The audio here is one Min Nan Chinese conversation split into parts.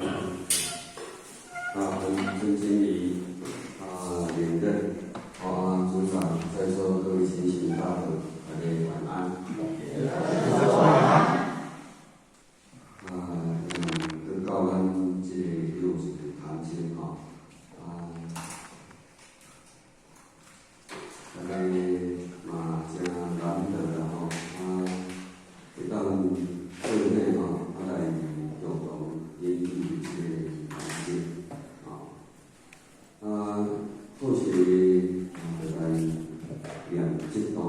啊，尊經理啊，連任啊，組長，在座各位親情大德，大家晚安。啊，閣到咱這个六一個談經吼，啊，大家嘛誠難得啦吼，啊，會當做伙吼，啊來共同研究這个談經，吼，啊，好勢啊，就來念這段吼，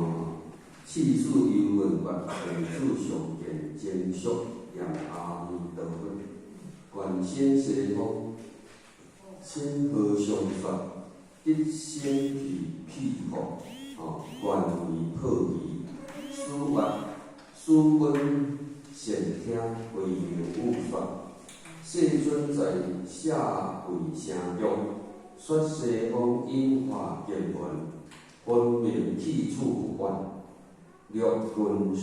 契此猶問決，弟子上見精熟念阿彌陀佛，願生西方，請和尚說，得生去辟福，吼，願為破疑，此願此君善聽非有說，世尊在舍衛城中，說西方應化經文，分明去處不遠。略論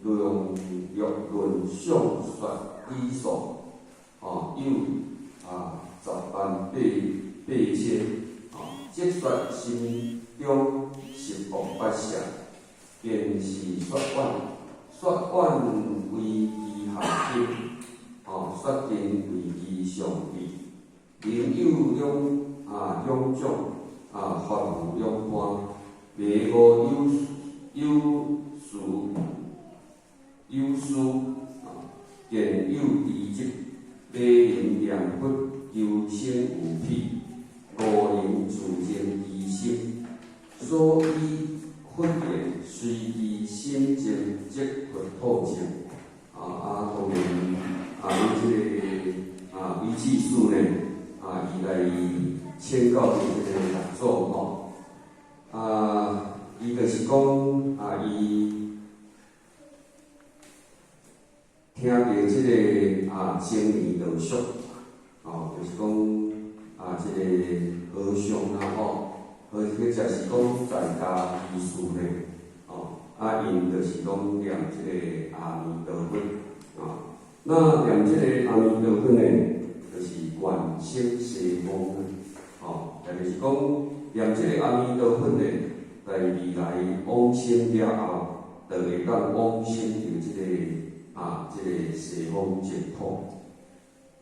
論略論相說理數，吼，有啊10萬八千，吼，即說心中十惡八相，便是說遠，說遠為其行經，吼，說經為其上智，能有兩啊兩種啊法無兩般，迷悟有有事有事啊，見有知識，迷能念佛求生有彼，悟能自證其心，所以佛言隨其心證即佛土證。啊啊，當然啊，阮這个啊韦智師呢，啊，伊來請教著這个六祖吼，啊，伊就是講啊，伊聽著這个啊青年道俗，吼，就是講啊，這个和尚啊吼，或者是講在家居士呢，吼，啊，𪜶就是攏念這个阿彌陀佛，啊，那念這个阿彌陀佛呢，就是願生西方，吼，也就是講念這个阿彌陀佛呢，在未來往生了後，就會當往生佇這个啊，這个西方淨土。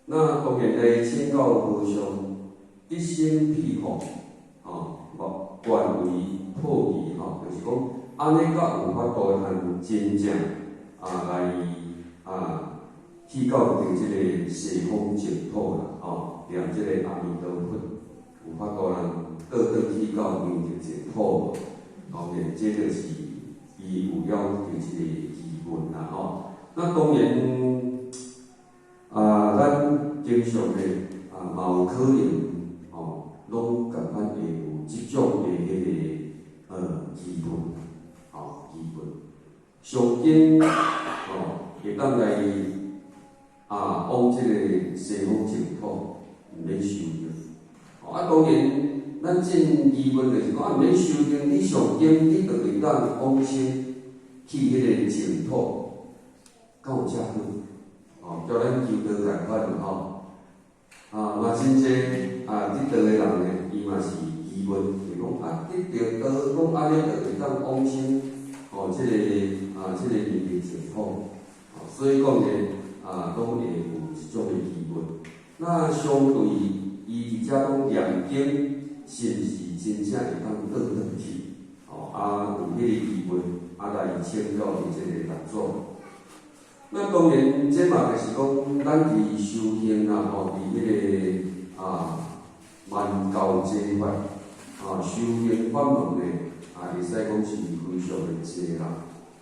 那當然來請教和尚，得生彼福，吼，無願為破疑吼，就是講按呢才有法度通真正啊來啊去到佇這个西方淨土啦，吼，念這个阿彌陀佛，有法度人倒轉去到明淨淨土無？當然，這就是伊有了佇這個疑問啦，吼。那當然啊，咱經常的啊，嘛有可能吼，攏仝款會有這種的彼个疑問，吼，疑問。上經吼，會當來啊往這个西方淨土，毋免修行。啊，當然，咱真疑問就是講，啊，毋免修行，你上經你就會當往生去彼个淨土，敢有遮好？吼，叫咱求道仝款吼。啊，嘛真濟啊，得道的人呢，伊嘛是疑問，就講啊，得著道，講按呢就會當往生，吼，這个啊，這个明淨淨土，吼，所以講呢，啊，攏會有這種的疑問。那相對伊佇遮講念經，是毋是真正會當倒轉去？吼，啊，有彼個疑問，啊來請教佇這個六祖。那當然，這嘛就是講，咱佇修行啦，吼，佇彼個啊萬教齊發啊修行法門呢，啊，會使講是非常的濟啦，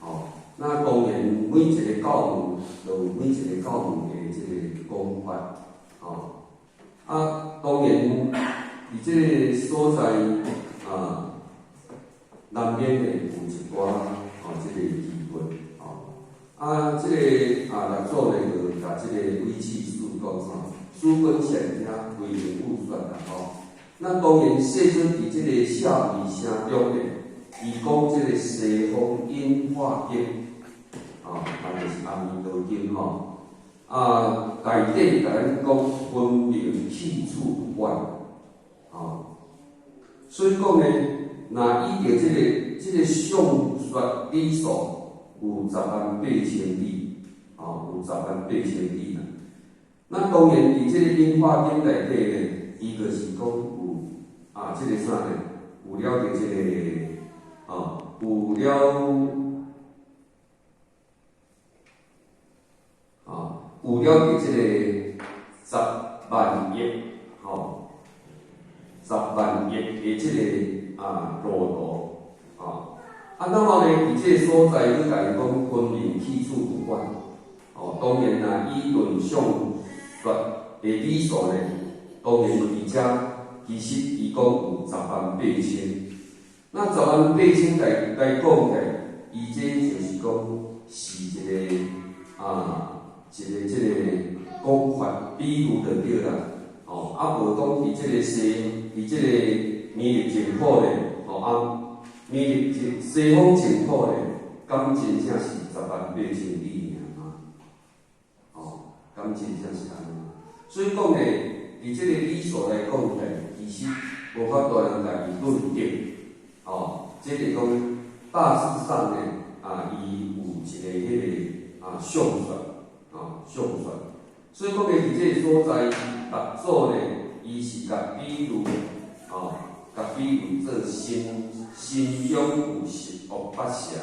吼。那當然，每一個教門都有每一個教門的這個講法，吼。啊，當然，佇這個所在啊，難免會有一寡吼，這個疑問，吼。啊，這個啊，六祖呢，就共這個韦智師講吼，此君善聽，非能有說啦，吼。那當然，世尊佇這個舍衛城中呢，伊講這個西方應化經，吼，啊，就是阿彌陀經吼。啊，大典共咱講分明去處不遠，哦，所以講呢，若依著這個相說里數有10萬八千里，哦，有十萬八千里啦。那當然佇這個引華經內底呢，伊就是講有啊，這個啥呢？有了著這個，哦，有了，哦，有了著這個十萬億，吼，十萬億的這個啊路途，哦，啊，那麼呢，佇這個所在，閣共伊講分明去處不遠，哦，當然啦，以論相說的里數呢，當然佇遮其實伊講有十萬八千，那十萬八千來講起來，伊這就是講是一個啊，一個這個講法比喻就對啦，哦，啊無講佇這個西，佇這個彌勒淨土咧，哦啊，彌勒淨西方淨土咧，敢真正是十萬八千里爾嗎？哦，敢真正是按呢？所以講咧，佇這個里數來講起來，其實無法度通共伊論定，哦，這個講大致上呢，啊，伊有一個彼個啊相說，啊相說，所以講咧，佇這個所在，六祖呢，伊是共比喻，哦，共比喻做心心中有十惡八邪，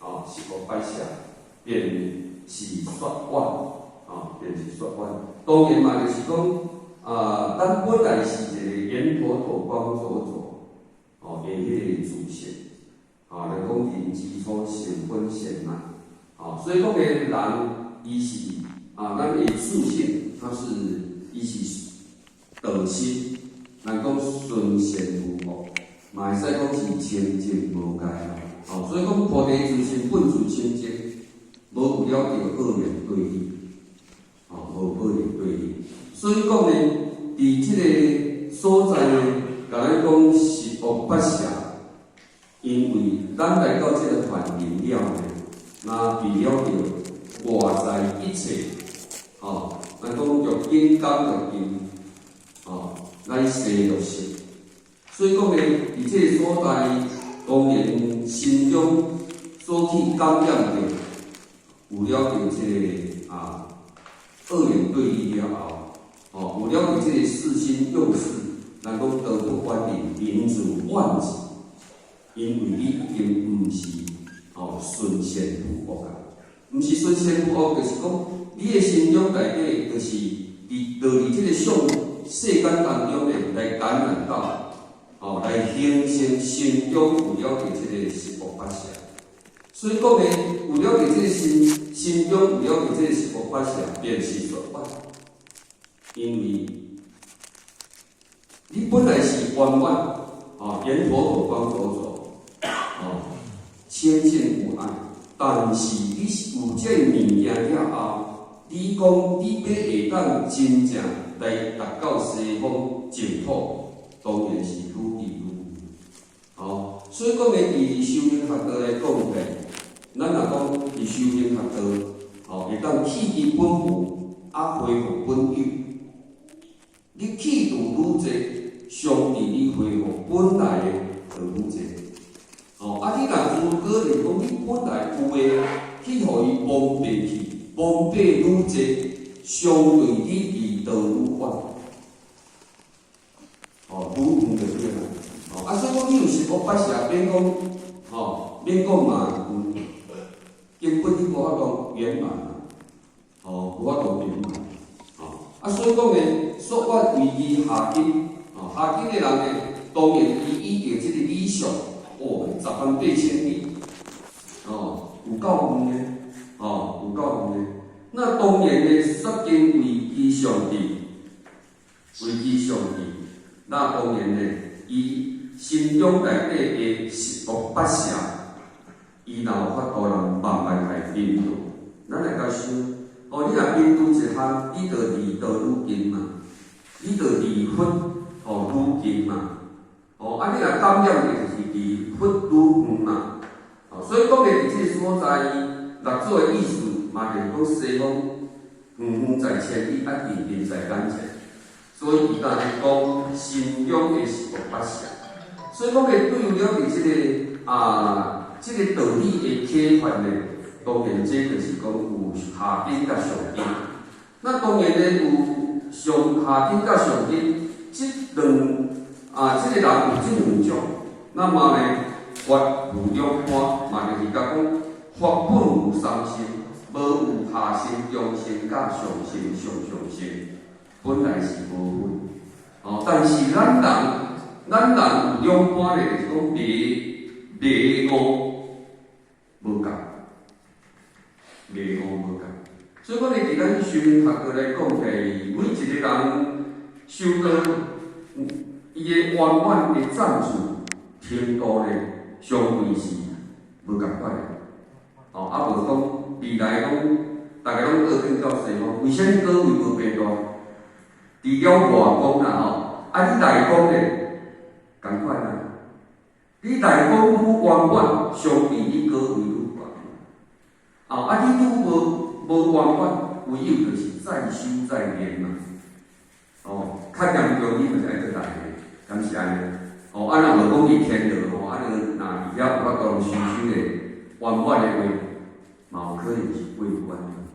哦，十惡八邪，便是說遠，哦，便是說遠。當然嘛，就是講，啊，咱本來是一個閻陀陀光左左，哦，的彼個自性，哦，咱講人之初性本善嘛，哦，所以講个人，伊是啊，咱的自性，它是伊是道心，咱講純善無惡，嘛會使講是清淨無礙，哦，所以講菩提自性本自清淨，無有了著惡念對立，哦，無惡念對立，所以講呢，佇這個所在呢，共咱講十惡八邪，因為咱來到這個凡人了呢，若被了著外在一切，哦，咱講欲境感欲境，哦，來世欲色，所以講呢，佇這個所在，當然心中所去感染著，有了著這個啊惡緣對立了後，哦，有了著這個識心用事，咱講道不關聯，名字萬字，因為你已經毋是哦純善無惡啊，毋是純善無惡，就是講你的心中內底，就是佇落佇這個相世間當中呢，來感染到，哦，來形成心中有了著這個十惡八邪。所以講呢，有了著這個心，心中有了著這個十惡八邪，便是說遠。因為你本來是圓滿，哦，閻陀陀光左左，哦，清淨無礙，但是你是有這個物件了後，你講你欲會當真正來達到西方淨土，當然是愈來愈哦。所以講呢，佇修行學道來講起來，咱若講佇修行學道，哦，會當去除本無，啊恢復本有。你去除愈濟，相對你恢復本來的就愈濟。哦，啊，你若如果是講你本來有的，去予伊蒙蔽去，蒙蔽愈濟，相對你離道愈遠。哦，愈遠就對啦。哦，啊，所以講你有十惡八邪，免講，哦，免講嘛，有根本你無法度圓滿，哦，無法度圓滿。哦，啊，所以講呢，說遠位於下根，哦，下根的人呢，當然伊依著這個理想，哦，十萬八千里，哦，有夠遠的，哦，有夠遠的。那當然呢，說經位居上智，位居上智，那當然呢，伊心中內底的十惡八邪，伊若有法度人慢慢來摒除。咱來共想，哦，你若摒除一項，你就離道愈近嘛，你就離佛哦愈近嘛，哦，啊，你若感染的就是離佛愈遠嘛，哦，所以講的佇這個所在，六祖的意思嘛，就是講西方，遠遠在千里，啊近近在眼前。所以伊當講心中的是無法相。所以講咧，對了佇這个啊，這个道理的啟發呢，當然這就是講有下根佮上根。那當然呢，有上下根佮上根，這兩啊，這个人有這兩種。那麼呢，法有兩般，嘛就是共講法本有三乘，無有下乘、中乘佮上乘、上上乘，本來是無分。哦，但是咱人。咱人有兩般咧，就是講迷迷悟無仝，迷悟無仝。所以講咧，佇咱修學道來講起，每一個人修道，伊的圓滿的層次程度咧，相對是無仝款的。哦，啊無講未來講，逐家攏倒轉到西方，為啥物果位無變大？除了外光啦吼，啊你內光咧？仝款啊！你內光愈圓滿，相比你果位愈懸。哦，啊，你愈無圓滿，唯有就是再修再練嘛。哦，較嚴重你就是愛閣來練，敢是按呢？哦，啊，若無講佇天道吼，啊，你若佇遐有法度修修的圓滿的話，嘛有可能是過關。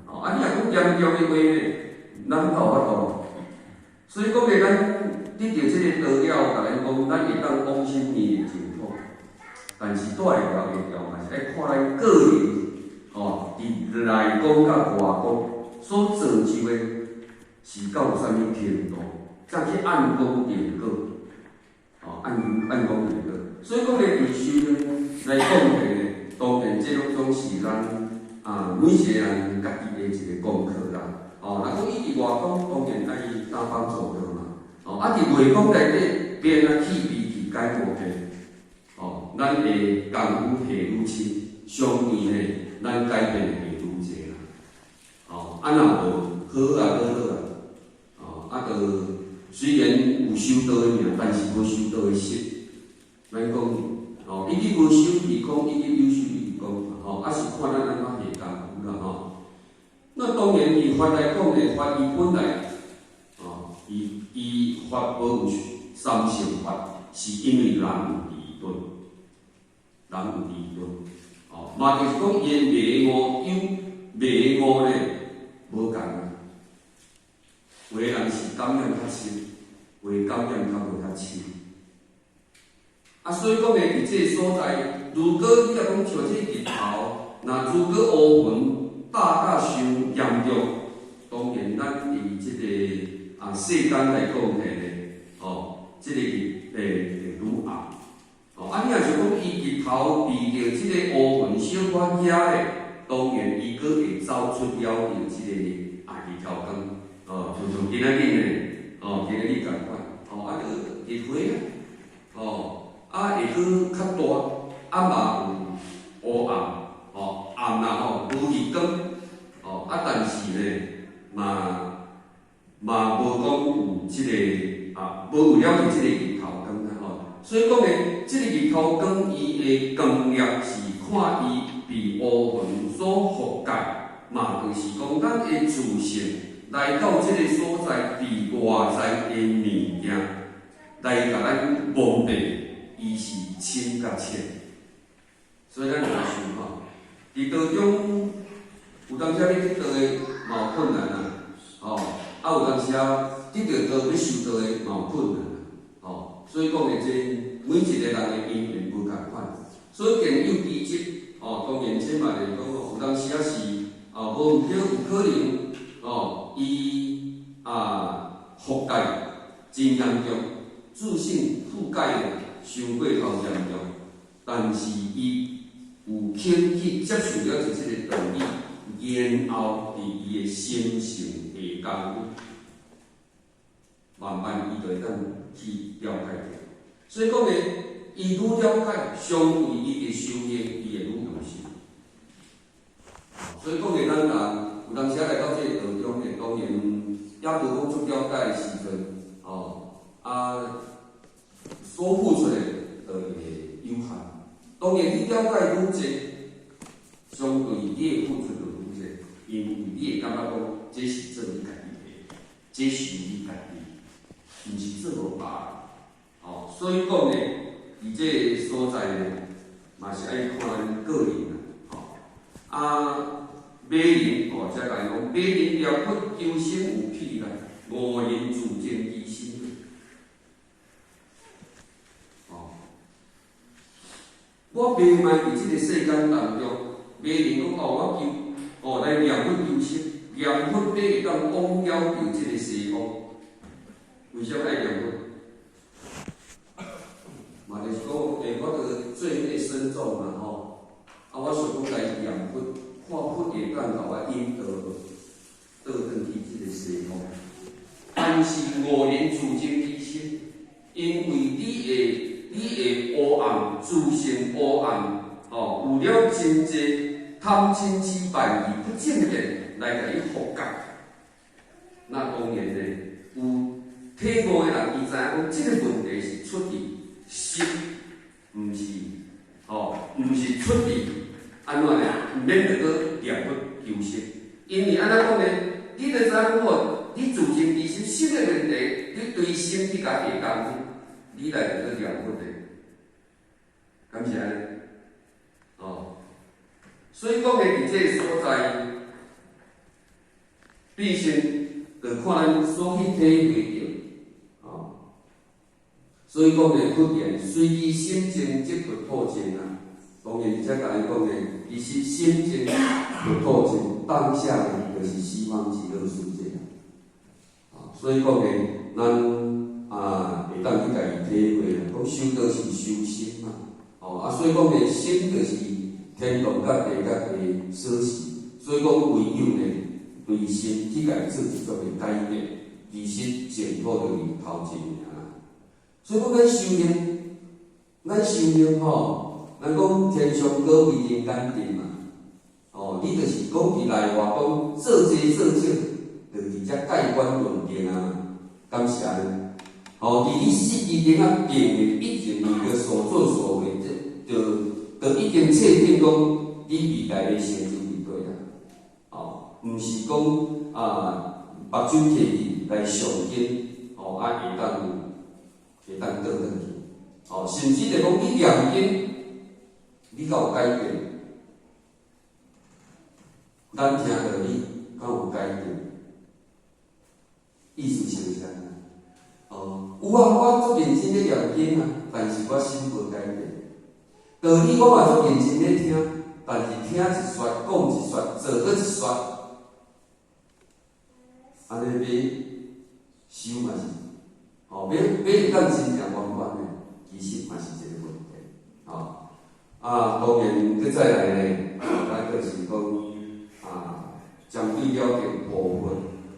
哦，啊，你若講嚴重的話呢，咱有法度。所以講咧，咱得著這个道了，共咱講，咱會當往生彌勒淨土，但是帶會牢袂牢，嘛是愛看咱個人吼，佇內功佮外功所造就的是到啥物程度，才去按功定果，哦，按按功定果。所以講咧，佇修行來講起咧，當然這攏總是咱啊每一個人家己的一個功課啦。哦，若講伊佇外功，當然愛擔當做道嘛。哦，啊，佇內功內底變啊去悲去解無變。哦，咱的功夫下愈深，相對呢，咱改變會愈濟啦。哦，啊若無好啊，好好啊。哦，啊，就雖然有修道的名，但是無修道的實。咱講，哦，一日無修是空，一日有修是空。吼，啊是看咱按怎下功夫啦吼。那當然，以法來講呢，法伊本來，哦，伊伊法無有三乘法，是因為人有遲鈍，人有遲鈍，哦，嘛就是講伊的迷悟有迷悟咧，無仝啊。有的人是感染較深，有的感染較無較深。啊，所以講咧，佇這個所在，如果你若講像這日頭，若如果烏雲罩甲傷嚴重，當然咱佇這个啊世間來講起咧，哦，這个日會會愈暗。哦，啊，你若是講伊日頭被著這个烏雲小可遮咧，當然伊閣會走出了著這个啊日頭光。哦，像像今仔日呢，哦，今仔日仝款，哦，啊，就日暉啊，哦，啊會閣較大，啊嘛有烏暗，哦，暗啦吼，無日光，哦，啊，但是呢，嘛嘛無講有這个啊，無有了著這个日頭光啦吼。所以講呢，這个日頭光伊的光粒是看伊被烏雲所覆蓋，嘛就是講咱的自性來到這个所在，被外在的物件來共咱蒙蔽，伊是深佮淺。所以咱來想吼，佇道中有當時你得道的嘛有困難啊，吼，啊有當時啊得著道欲修道的嘛有困難啊，吼，所以講的這每一個人的因緣無仝款，所以見有機質，吼，當然這嘛就是講有當時啊是哦，無毋對，有可能哦，伊啊覆蓋真嚴重，自性覆蓋的傷過頭嚴重，但是伊有肯去接受了這個道理，然後佇伊的心性下功夫，慢慢伊就會當去了解著。所以講呢，伊愈了解，相對伊的修行，伊會愈用心。所以講呢，咱人有當時來到這個道中呢，當然也無講足了解的時陣，哦，啊，所付出的就會有限。當然，你了解愈濟，相對你的付出就愈濟，因為你會感覺講，這是做你家己的，這是你家己，毋是做予別人。哦，所以講呢，佇這个所在呢，嘛是愛看咱個人啦，吼。啊，馬人哦，才共伊講，馬人念佛求生有屁啦，悟人自證其心。哦，我袂賣佇這个世間當中，馬人講哦，我求哦來念佛求生，念佛欲會當往了著這个西方，為啥物愛念佛？嘛就是講，欸，我著罪業深重嘛，吼，啊，我想講來念佛，看佛會當共我引導，倒轉去這个西方。但是悟人自證其心，因為你會黑暗，自性黑暗，吼，有了真濟貪嗔癡慢疑不正見來共你覆蓋。那當然呢，有體悟的人，伊知影講這个問題是出佇心，毋是，吼，毋是出佇按怎呢？毋免著閣念佛求生，因為按怎講呢？你著知影講吼，你自證其心，心的問題，你對心去共下工夫，你來著閣念佛的，敢是按呢？哦，所以講呢，佇這个所在，必先著看咱所去體會著，哦。所以講呢，佛言隨其心淨，即佛土淨啊。當然，而且共伊講呢，其實心淨佛土淨，當下呢，就是西方極樂世界啊。所以講呢，咱啊會當去共伊體會啦。講修道是修心嘛，哦啊，所以講呢，心就是天堂佮地獄的鎖匙。所以講，唯有呢，對心去共伊做一種的改變，其實淨土就佇頭前爾啦。所以講，咱修行，咱修行吼，咱講天上果位人間定嘛。哦，你就是講佇內話講做濟做少，就佇遮蓋棺論定啊嘛，敢是按呢？哦，佇你死之頂仔定的，已經你的所作所為，這就已經確定講你未來的成就佇佗啦。哦，毋是講啊，目睭閉去來上經，哦啊會當倒轉去，哦，甚至就講你念經，你敢有改變？咱聽道理敢有改變？意思是啥？哦，有啊，我足認真咧念經啊，但是我心無改變。道理我嘛足認真咧聽，但是聽一說，講一說，做閣一說，按呢欲修嘛是，哦，欲會當真正圓滿的，其實嘛是一个問題，哦，啊，當然，閣再來呢，咱就是講啊，針對了解部分，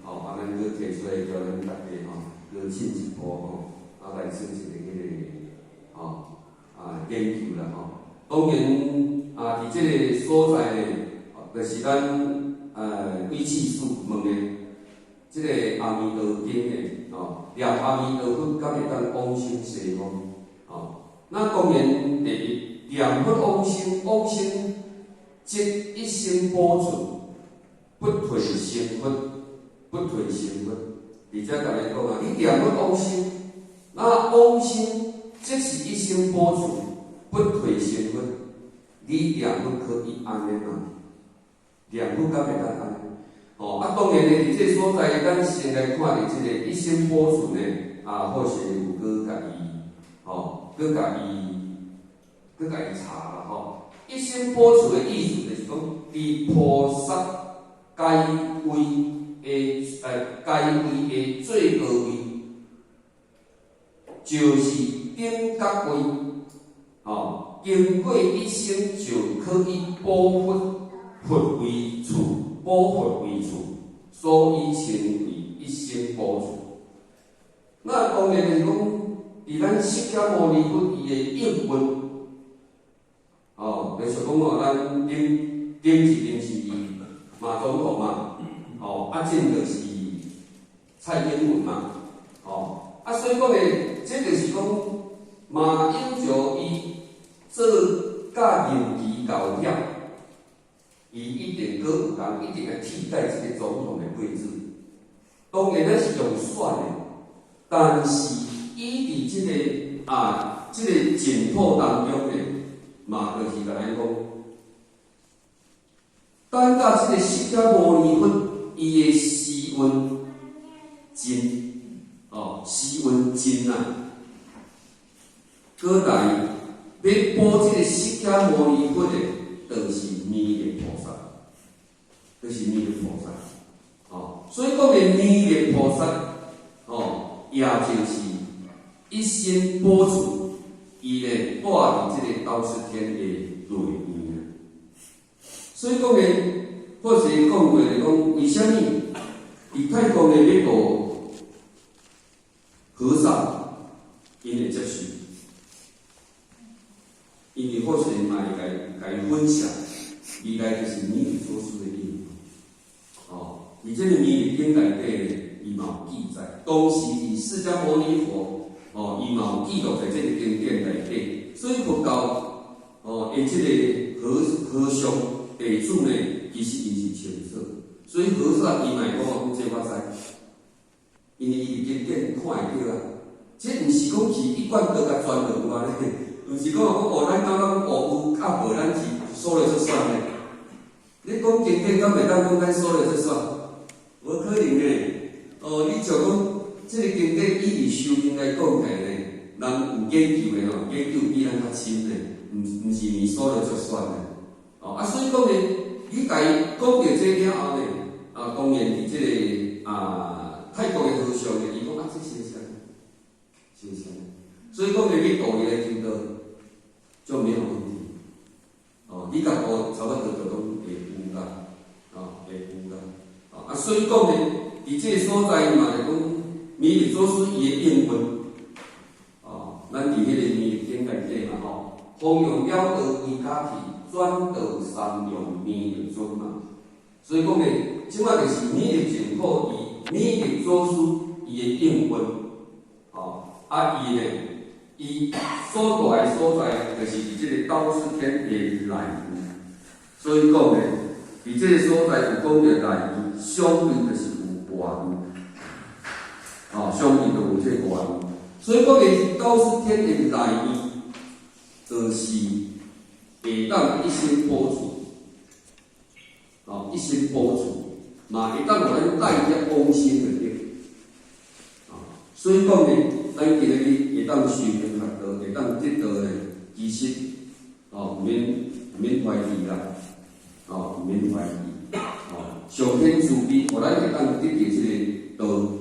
哦，啊，咱閣提出來叫咱大家吼，閣進一步吼，啊，來做一个彼个，吼，啊，研究啦吼。當然，啊，佇這个所在呢，就是咱鬼氣師問的，這个阿彌陀經的，哦，念阿彌陀佛，敢會當往生西方？哦，那當然第一，念佛往生，往生即一生補處，不退成佛，不退成佛。佇遮共你講啊，你念佛往生，那往生即是一生補處，不退成佛。你念佛可以按呢嗎？念佛敢會當按呢？哦，啊，當然呢，佇這個所在，咱先來看佇這个一生補處呢，啊，或是有閣共伊，吼，閣共伊查啦，吼。一生補處的意思就是講，佇菩薩階位的，階位的最高位，就是頂覺位，吼，經過一生就可以補佛佛位處，補佛位處，所以稱為一生補處。那當然就是講，佇咱釋迦牟尼佛伊的應運，哦，就是講哦，咱頂頂一任是馬總統嘛，哦，啊，進就是蔡英文嘛，哦，啊，所以講呢，這就是講馬英九伊做甲任期到了，伊一定閣有人一定愛替代這个總統的位置。當然咱是用選的，但是伊佇這个啊，這個淨土當中呢，嘛就是共咱講，等到這個釋迦牟尼佛伊的時運盡，哦，時運盡啊，閣來欲補這個釋迦牟尼佛的，就是彌勒菩薩，就是彌勒菩薩，哦，所以講的彌勒菩薩，哦，也就是一心補處，伊咧住佇這個兜率天的內院啊。所以講的，或是講過來講，為啥物佇泰國的欲度和尚，𪜶會接受？因為法師嘛會共伊分享，未來就是彌勒祖師的應。哦，佇這個彌勒經內底咧，伊嘛有記載，當時佇釋迦牟尼佛，哦，伊嘛有記錄在這個經典內底，所以佛教，哦，的這個和尚弟子呢，其實𪜶是清楚，所以和尚伊嘛會講講這我知，因為伊佇經典看會著啊，這毋是講是一貫道共全道有按呢，毋是講講哦，咱感覺講哦有啊無，咱是說了就算呢。你講經典，敢袂當講咱說了就算？無可能的。哦，你像講這個經典以修行來講起來呢，人有研究的吼，研究比咱較深的，毋是你說了就算的。哦，啊，所以講呢，你共伊講著這了後呢，啊，當然佇這個啊泰國的和尚呢，伊講啊，這新鮮，新鮮。所以講呢，你度伊來求道就沒有問題。哦，你共度差不多就攏會有啦，哦，會有啦。哦，啊，所以講呢，佇這個所在嘛，就講彌勒祖師伊的應運，哦，咱佇彼個彌勒經內底嘛吼，弘揚了道歸家去，轉導三用彌勒尊嘛。所以講呢，這擺就是彌勒淨土伊彌勒祖師伊的應運，哦，啊伊呢，伊所住的所在就是佇這個兜率天的內院。所以講呢，佇這個所在有講著內院，相對就是有外院，哦，相對就有這個外院。所以講的兜率天的內院，就是會當一心補處，哦，一心補處，嘛會當予咱帶業往生就對。哦，所以講呢，咱今仔日會當修行學道，會當得道呢，其實哦，毋免懷疑啦，哦，毋免懷疑，哦，上天慈悲，予咱會當得著這個道，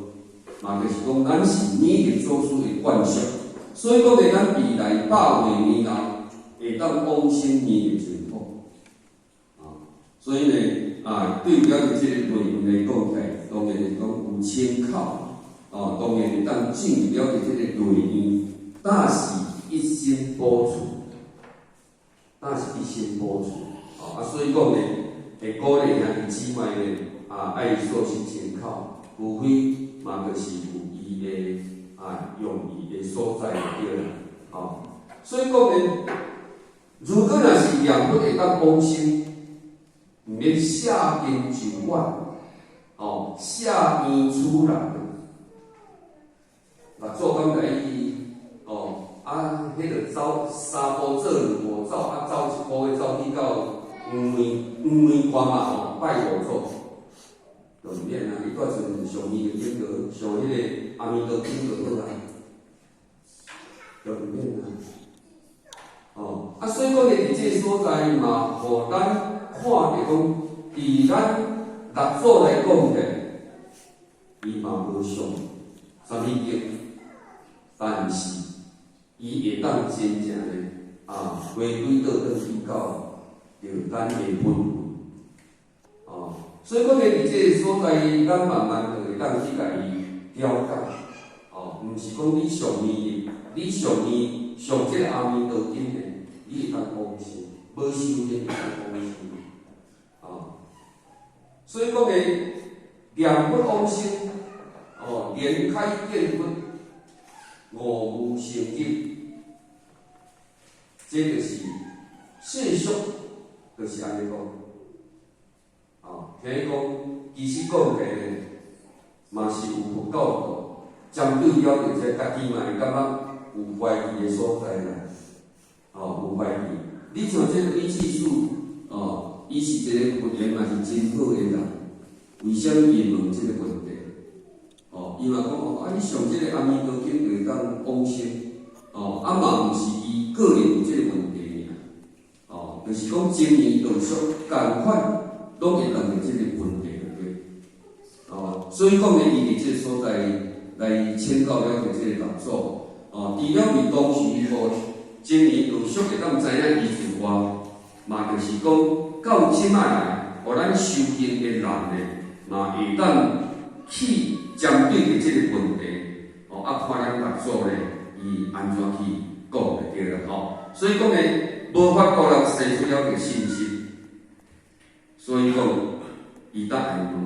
嘛就是講，咱是彌勒祖師的慣相，所以講呢，咱未來百萬年後會當往生彌勒淨土，啊，所以呢，啊，對了這個內容來講起來，當然是講有清口，哦，當然會當進入了這個內院，但是一心補處，但是一心補處，啊，所以講呢，會鼓勵兄弟姊妹呢，啊，愛素食清口，除非嘛，就是有伊的啊用意的所在對啦，哦，所以講呢，如果若是念佛會當往生，毋免捨近就遠，哦，捨遠取人，六祖敢共伊哦，啊，彼个走三步做兩步走，啊，走一步月走去到黃梅關嘛吼，拜五祖，就毋免啊，伊蹛陣上彌勒經就上彼個阿彌陀經就好啊，就毋免啊。哦，啊，所以講呢，佇這個所在嘛，予咱看著講，佇咱六祖來講者，伊嘛無上啥物經，但是伊會當真正的啊，回歸倒轉去到著咱的本位，哦，所以講呢，佇這個所在，咱慢慢就會當去共伊了解，哦，毋是講你上彌，你上彌上這個阿彌陀經的，你會當往生，無修煉會當往生，哦，所以講呢，念佛往生，哦，蓮開見佛，悟無生忍，這就是世俗，就是按呢講。聽講其實講起來嘛是有佛教徒針對了著這家己嘛會感覺有懷疑的所在啦，哦，有懷疑。你像這個李濟士，哦，伊是一個佛緣嘛是真好的人，為啥物伊會問這個問題？哦，伊嘛講哦，啊，你誦這個阿彌陀經就會當往生，哦，啊嘛毋是伊個人有這個問題爾，哦，就是講精研道術仝款，攏會當著這個問題對。哦，所以講呢，伊佇這個所在來請教了著這個六祖，哦，除了佇當時予精研道術會當知影伊之外，嘛就是講到這擺來，予咱修行的人呢，嘛會當去針對著這個問題，哦，啊，看咱六祖咧，伊按怎去講就對啦，吼。所以講呢，無法度人生出了個信心，所以講伊才會問，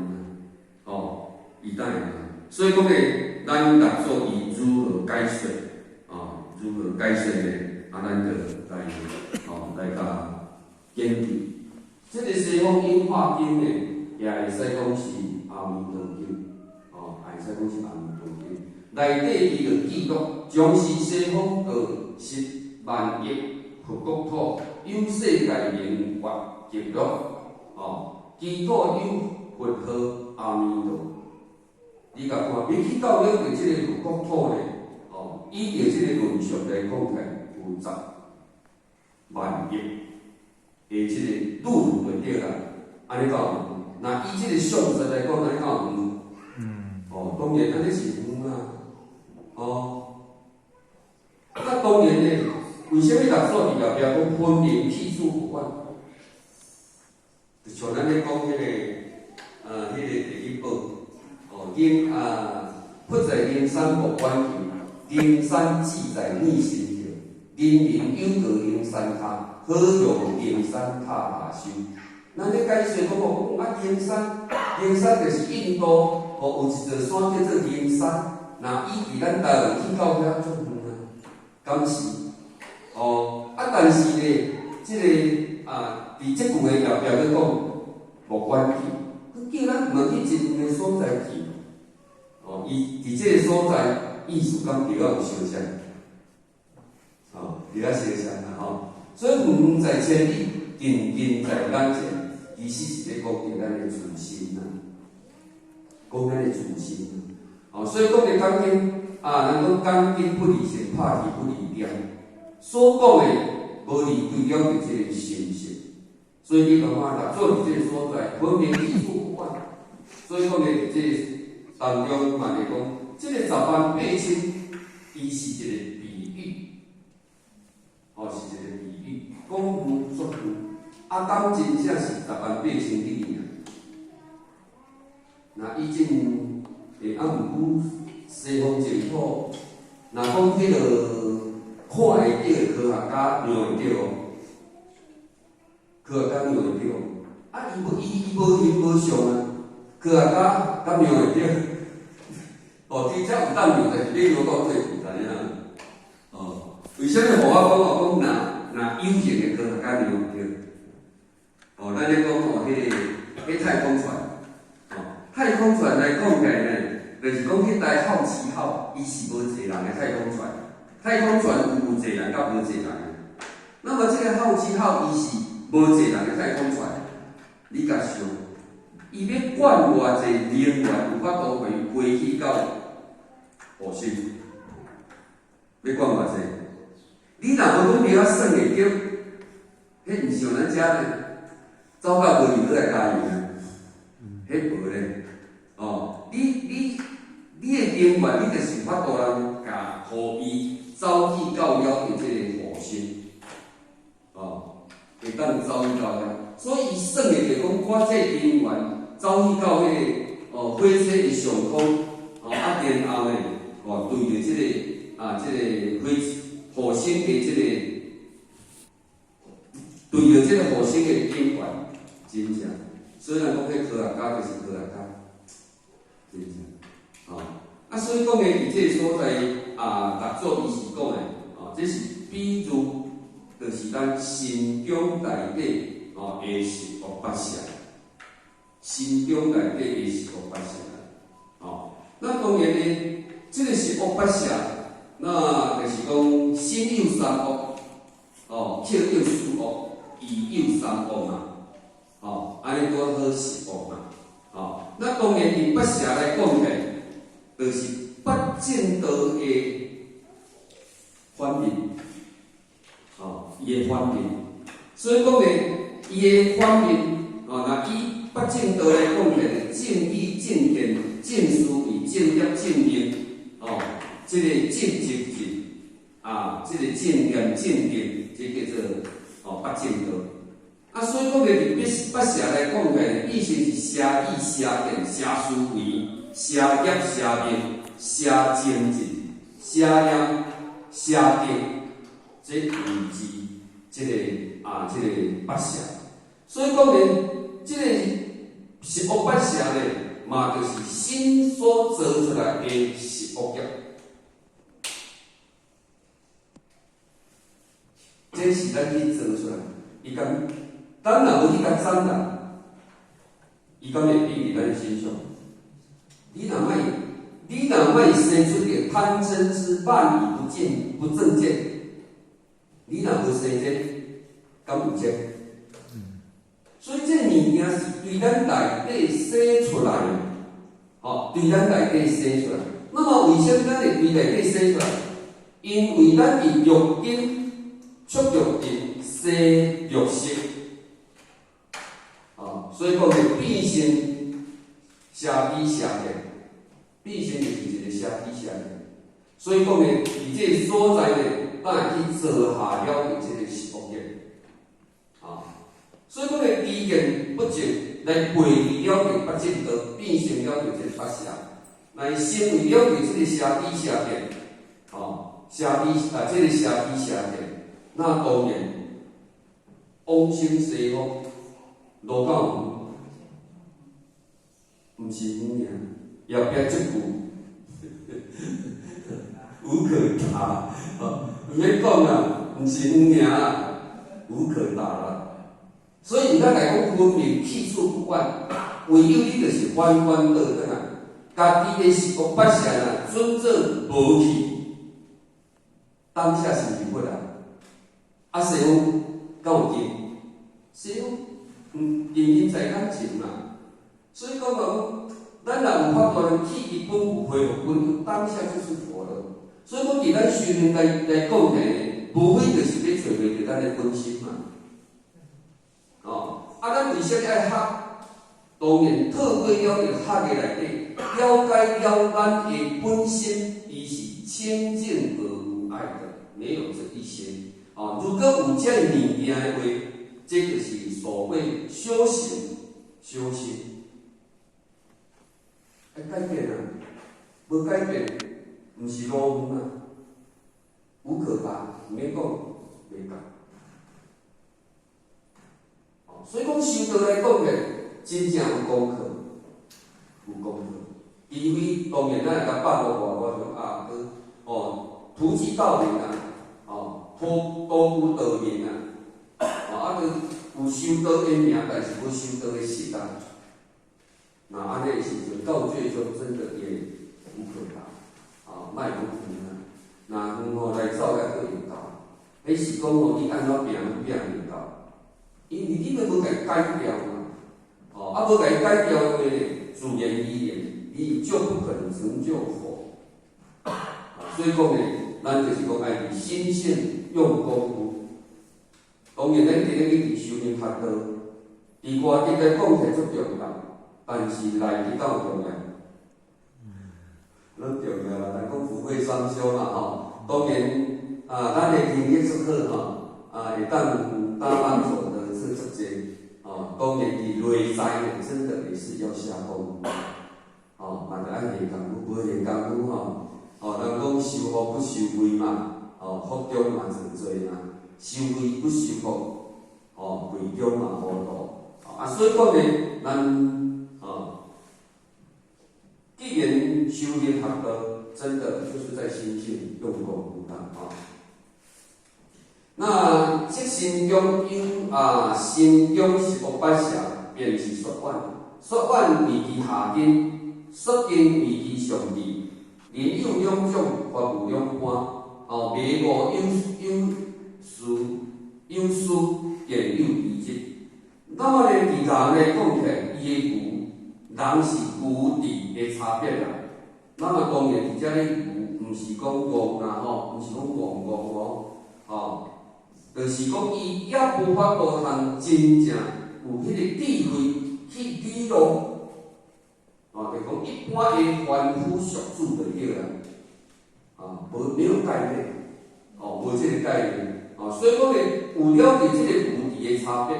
哦，伊才會問。所以講呢，咱六祖伊如何解說，哦，如何解說呢？啊，咱就來，哦，來共研究。這個西方應化經呢，也會使講是阿彌陀經，哦，也會使講是阿彌陀經。內底伊就記錄，將是西方過10萬億佛國土，有世界名法極樂，哦，其土有佛號阿彌陀。你共看，欲去到了佇這個佛國土咧，哦，依著這個論述來講起來，有10萬億的這個路途就對啦。按呢夠遠？若以這個相術來講，按呢夠遠？哦，當然按呢是遠啊。哦，啊當然咧，為啥物六祖佇後壁講分明去處不遠？就像咱咧講彼個第一寶，哦，靈啊，佛在靈山莫遠去，靈山志在內心著，人人有道靈山跤，好用靈山塔下修。咱咧解說講哦，啊靈山，靈山就是印度，哦，有一座山叫做靈山。若以佇咱台灣去到遐足遠啊，敢是？哦，啊，但是咧，這個啊，佇這句話後壁閣講，莫遠去，閣叫咱毋通去真遠的所在去。哦，伊佇這個所在，意思敢著仔有相像？哦，著仔相像啦吼。所以遠遠在千里，近近在眼前，其實是咧講著咱的自心啊，講咱的自心。哦，所以講的講經啊，人講講經不離身，拍戲不離點，所講的無離對了著這個心性。所以你看看，六祖佇這個所在，分明去處不遠。所以講的佇這個當中嘛，就講這個10萬八千，伊是一個比喻，哦，是一個比喻，講遠足遠，啊，敢真正是10萬八千里爾？若以前，欸，啊，毋過西方淨土，若講彼個看會著的科學家量會著哦，科學家量會著，啊，伊無伊伊無形無相啊，科學家敢量會著？哦，其實有當量，但是你量到底毋知影。哦，為啥物予我講哦？講若若有形的科學家量會著？哦，咱咧講哦，彼個彼太空船，哦，太空船來講起來呢，就是講彼台好奇號，伊是無坐人的太空船。太空船有坐人佮無坐人的。那麼這個好奇號，伊是無坐人的太空船。你共想，伊欲灌偌濟能源，有法度予伊飛去到火星？欲灌偌濟？你若無講著仔算會著，彼毋是像咱遮呢，走到無油閣來加油啊？彼無咧，哦，你的能源，你就是有法度人共予伊走去到了著這個火星，哦，會當走去到遐，所以伊算的就講，我這能源走去到彼個哦火車的上空，哦啊，然後呢，哦對著這個啊這個火星的這個對著這個火星的頂懸，真正，雖然講彼科學家就是科學家，真正，哦，啊，所以講的佇這個所在啊，六祖伊是講的，哦，這是比喻，就是咱心中內底哦的十惡八善，心中內底的十惡八邪啦。哦，那當然呢，這個十惡八邪，那就是講心有三惡，哦，口有四惡，意有三惡嘛。哦，按呢拄好十惡嘛。哦，那當然佇八邪來講起來，就是八正道的反面，哦，伊的反面。所以講呢，伊的反面，哦，若以八正道來講起來，正語、正見、正思維、正業、正命，哦，這個正精進，啊，這個正念、正定，這叫做哦八正道。啊，所以講呢，佇八邪來講起來，意思是邪語、邪見、邪思維、邪業、邪命、邪精進、邪念、邪定，這為之這個啊，這個八邪。所以講呢，這個十惡八邪呢，嘛就是心所造出來的十惡業。這是咱去造出來，伊敢，咱若無去共斬啦，伊敢會變佇咱身上？你若莫生出著貪嗔癡慢疑不淨不正見，你若無生這個，敢有這個？所以這物件是對咱內底生出來的，吼，對咱內底生出來。那麼為啥物咱會對內底生出來？因為咱佇六根、觸六塵、生六識，哦，所以講會變成邪知邪見，變成就是一個邪知邪見。所以講呢，佇這個所在呢，咱會去造下了這個十惡業，啊，所以講呢，知見不正來背離了這八正道，變成了這個八邪，來成為了這個邪知邪見，哦，邪知啊，這個邪知邪見，那當然往生西方，路夠遠，毋是遠爾，後壁這句無可答，哦，毋免講啦，毋是遠爾啦，無可答啦。所以毋通來講分明去處不遠，唯有你就是反觀倒轉來，家己的十惡八邪若準做無去，當下是毋是佛啊？啊，西方敢有經？西方，近近在眼前嘛。所以講講，咱若有法度去伊本有恢復本有，當下就是佛了。所以講，佇咱修行來講起來，無非就是欲揣著咱的本心嘛。哦，啊，咱為啥物愛學？當然，透過了著學的內底，了解了咱的本心，伊是清淨而無礙的，沒有這一些。哦，如果有這個物件的話，這就是所謂修行，修心。愛改變啊，無改變，毋是路遠啊，無可答，毋免講，袂到。哦，所以講修道來講咧，真正有功課，有功課。除非當然咱會共放予外，我想啊，哦，菩提道名啊，哦，多多有道名啊，哦，啊，閣有修道的名，但是無修道的實啊。那按呢的時陣，到最終真的也無可答，啊，莫講遠啊，若遠吼來走猶閣會到，彼是講吼你按怎拚拚袂到，因為你閣無共伊改掉嘛，哦，啊無共伊改掉的話，自然而然你就不可能成就佛。啊，所以講呢，咱就是講愛佇心性用功夫。當然，咱佇咧去修行學道，佇外地來講起來足重要，但是內底敢有重要？攏重要啦，人講福慧雙修嘛吼。當然啊，咱的聽力足好吼，啊，會當搭班走的是足濟，哦。當然佇內在呢，真的也是要下功夫，哦，嘛著愛下功夫，無下功夫吼，哦，人講修福不修慧嘛，哦，福中嘛真濟嘛，修慧不修福，哦，慧中嘛糊塗，啊，所以講呢，咱哦，既然修行學道，真的就是在心性用功夫啊。那這心中有啊，心中十惡八邪，便是說遠。說願位居下根，說經位居上智，人有兩種，法有兩般，哦，迷悟有師有師，見有愚執。那麼咧，佇人來講起來，伊的愚，人是愚智的差別啦。那麼當然，佇遮咧愚，毋是講戇啦吼，毋是講戇戇哦，吼，就是講伊猶無法度通真正有彼個智慧去理路，哦，就講一般的凡夫俗子就對啦，啊，無沒有概念，哦，無這個概念，哦，所以講咧，有了解這個愚智的差別，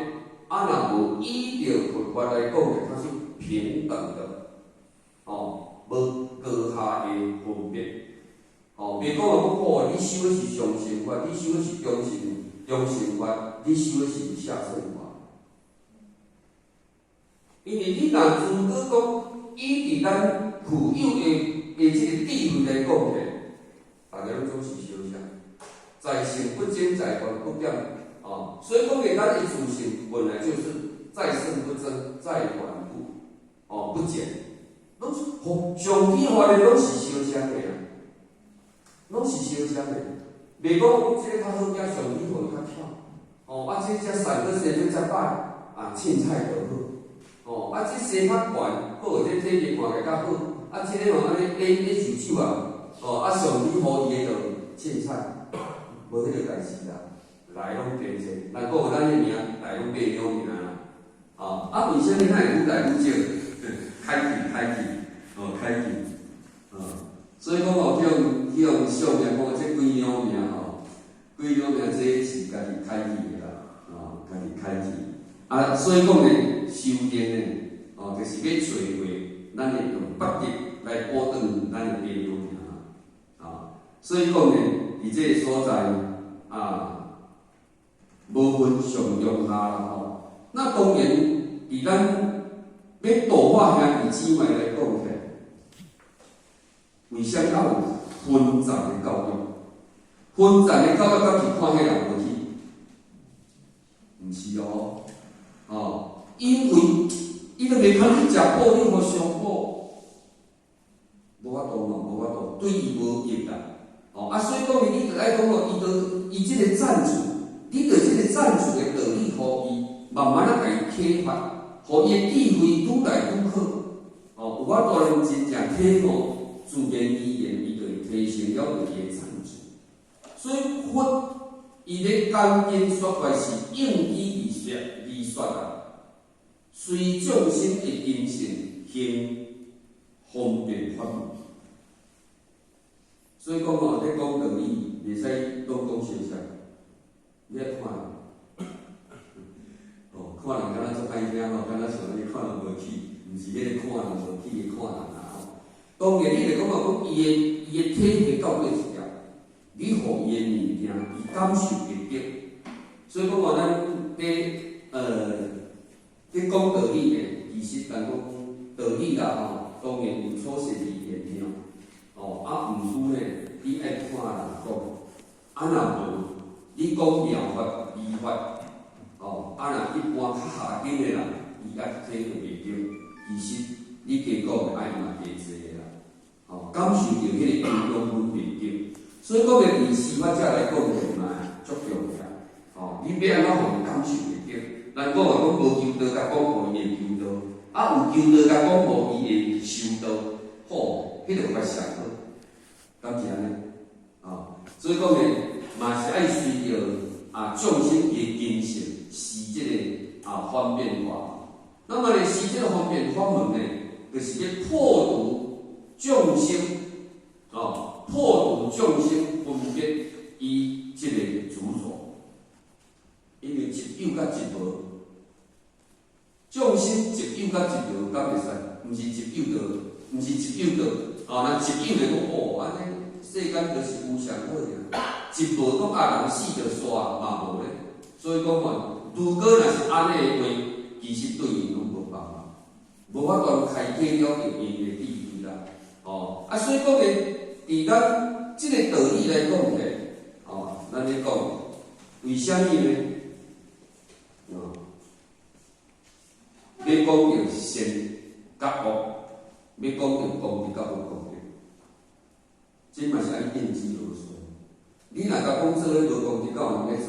啊，若無依著佛法來講咧，它是平等的，哦，無高下的分別，哦，袂講話講哦，你修的是上乘法，你修的是中乘中乘法，你修的是下乘法。因為你若如果講依佇咱富有的這個智慧來講起，大家攏總是相像，在聖不增，在凡不減，哦，所以講的咱的自性本來就是在聖不增，在凡不哦不減，攏是上天發的攏是相像的啊，攏是相像的，袂講講這個較好食，上天予伊較巧，哦，啊，這個遮瘦，閣生得遮歹，啊，凊彩就好。哦，啊，這生較懸，好，這體格看起來較好，啊，這個吼按呢咧咧受手啊，哦，啊，上帝予伊的就凊彩，無彼個代誌啦，來攏加濟，人講咱的名來攏爬鳥名啦，哦，啊，為啥物咱會愈來愈少？開啟開啟，哦，開啟，哦，所以講吼，去予相命講這幾鳥命吼，幾鳥命這是家己開啟的啦，哦，家己開啟。啊，所以講呢，修煉呢，哦，就是欲找回咱會用法力來補轉咱的爸母命啊。所以講呢，佇這个所在啊，無分上中下啦吼。那當然，佇咱欲度化兄弟姊妹來講起來，為啥物愛有分層的教育？分層的教育，敢是看彼人無去？毋是哦，哦，因為伊都袂通去食補，你予相補，無法度嘛，無法度，對伊無益啦。哦，啊，所以講你著愛講哦，伊著伊這個贊助，你著這個贊助的道理，予伊慢慢仔共伊啟發，予伊的智慧愈來愈好。哦，有法度人真正體悟自然而然，伊就會提升了伊的贊助。所以佛伊咧講經說法是應機而說而說啊，隨眾生的根性行方便法門。所以講吼，咧講道理袂使攏講相像，你愛看人，哦，看人敢若足歹聽吼，敢若像你看人無起，毋是彼個看人無起的看人啦吼。當然，你著感覺講伊的體會到佗一粒，你予伊的物件，伊感受會著。所以講吼，咱佇講道理的，其實咱講道理啦吼，當然有初學而言的哦，啊，毋過呢，你愛看人講，啊若無，你講妙法、微法，哦，啊若一般較下根的人，伊猶體會袂著，其實你加講的愛嘛加濟啦，哦，感受著彼個影響分袂著，所以講的佇司法者來講就嘛足重要，哦，你欲按怎予伊感受會著？咱講話講無求道，共講予伊會求道，啊有求道，共講予伊會修道，好，彼個法上好，敢是按呢？哦，所以講呢，嘛是愛隨著啊眾生的根性，施這個啊方便法。那麼呢，施這個方便法門呢，就是欲破除眾生，哦，破除眾生分別伊這個執著，因為一有佮一無，眾生一有佮一無，敢會使？毋是一有就，毋是一有就，哦，若一有就講哦，按呢世間就是有上好爾，一無講啊人死就煞嘛無咧。所以講吼，如果若是按呢的話，其實對𪜶攏無幫助，無法度開啟了𪜶的智慧啦。哦，啊，所以講呢，佇咱這個道理來講起來，哦，咱咧講，為啥物呢？哦，欲講著善。覺悟，欲講著功德佮無功德，這嘛是愛應機而說。你若共講做咧無功德，敢有人欲做？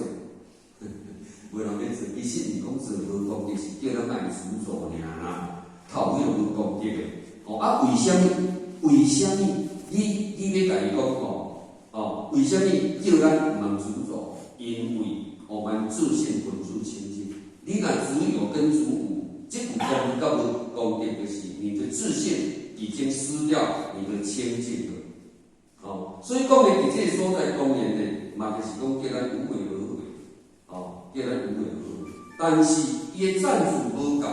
無人欲做。其實毋是講做無功德，是叫咱莫執著爾啦，較有彼個無功德的。哦，啊，為啥物？為啥物？你欲共伊講吼？哦，為啥物叫咱毋通執著？因為我們自性本自清淨。你若執有跟執無，這有功德佮無功德，就是你的自性已經失掉你的清淨了。哦，所以講的佇這個所在，當然呢，嘛就是講叫咱無為而為，哦，叫咱無為而為。但是伊的贊助無夠，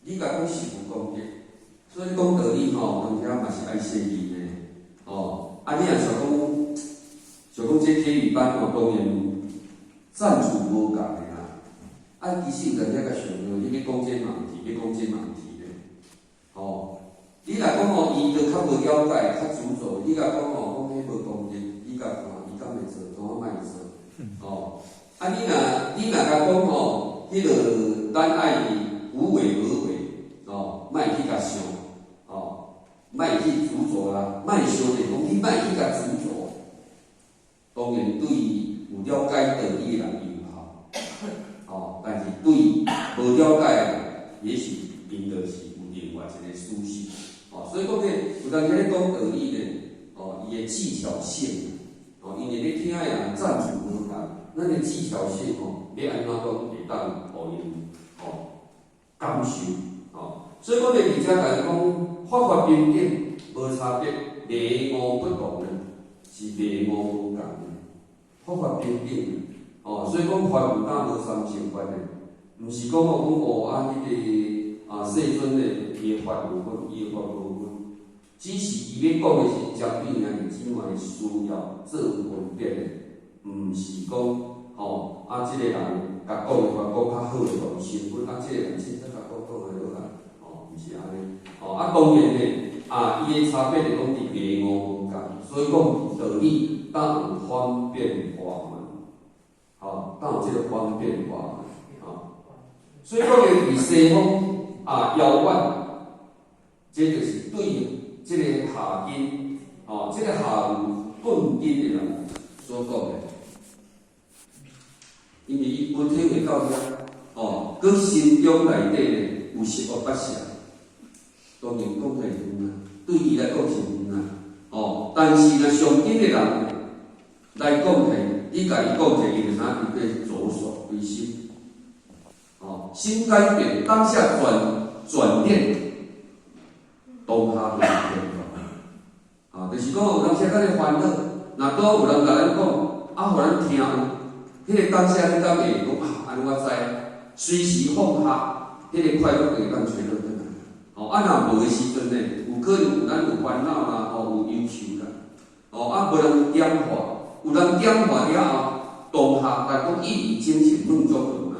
你共講是有功德，所以講道理吼，當時嘛是愛細膩的，哦，啊，你若想講，想講這體育班吼，當然贊助無仝的啦。啊，其實有陣時較想著，你欲講這嘛毋是，欲講這嘛毋是咧，哦。你若講吼，伊就較無了解，較執著。你共講吼，講彼無功德，你共看伊敢會做，當我莫做，哦。啊，你若共講吼，彼個咱愛無為而為，哦，莫去共想，哦，莫去執著啦，莫想著講你莫去共執著。當然對有了解道理的人有效，哦，但是對無了解的人，也許𪜶就是有另外一個思想。哦，所以講咧，有當時咧講道理咧，哦，伊的技巧性，哦，因為咧聽的人贊助無仝，咱的技巧性吼，欲按怎講會當予𪜶吼感受，哦，所以講咧，佇遮共伊講法法平等，無差別，迷悟不同咧，是迷悟無仝的，法法平等，哦，所以講法有敢無三乘法咧，毋是講哦講哦啊，彼個啊世尊咧，伊的法有分，伊的法無分，只是伊欲講的是針對兄弟姊妹的需要做分別的，毋是講吼啊，這個人共講的法講較好的，予伊成佛，啊，這個人凊彩共講講的好啊，哦，毋是按呢，哦，啊，當然咧，啊，伊的差別就講佇迷悟無仝，所以講道理當有方便法門，吼，當有這個方便法門，吼，所以講咧，佇西方啊，遙遠，這就是對這個下根，吼，這個下有鈍根的人所講的，因為伊無體會到遐，哦，閣心中內底咧有十惡八邪，當然講起來遠啊，對伊來講是遠啊，哦，但是若上根的人來講起來，你共伊講者，伊就啥伊對着手歸心，哦，心改變，當下轉轉念，當下就是天堂。啊，就是講有當時較咧煩惱，若拄有人共咱講，啊，予咱聽有，彼個當下你敢會講啊？按呢我知，隨時放下，彼個快樂就會當揣倒轉來。哦，啊，若無的時陣呢，有可能有咱有煩惱啦，吼，有憂愁啦，哦，啊，無人點化，有人點化了後，當下來講一語驚醒夢中人啊，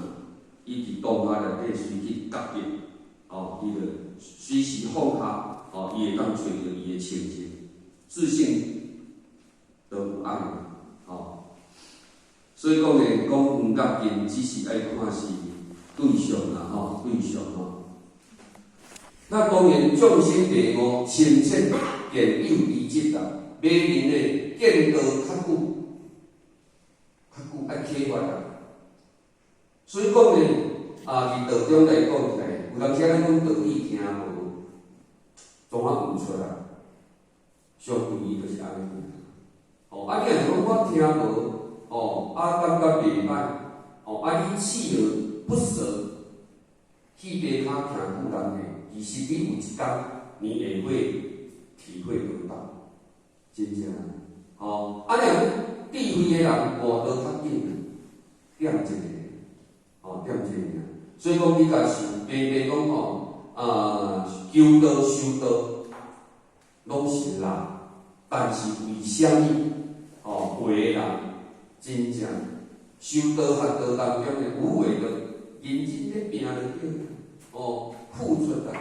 伊佇當下內底隨去覺悟，哦，伊就隨時放下，哦，伊會當揣著伊的清淨，自性都有愛，哦，所以講呢，講遠佮近，只是愛看是對象啦，吼，對象吼。那當然眾生迷悟深淺見有依執啦，迷人的見道較久，較久愛啟發啦。所以講呢，啊，佇道中來講起來，有當時咱講道理聽無，總啊悟出來，上容易就是按呢。哦，啊，你若是講我聽無，哦，啊，感覺袂歹，哦，啊，你鍥而不捨，去爬跤徛久人的，其實你有一工，你會會體會得到，真正，哦，啊，若講智慧的人悟道較緊，點一下，哦，點一下爾。所以講，你共想白白講吼，啊，求道修道，攏是難，但是為啥物？哦，有的人真正修道學道當中的無為的認真咧拼就對了，哦，付出啦，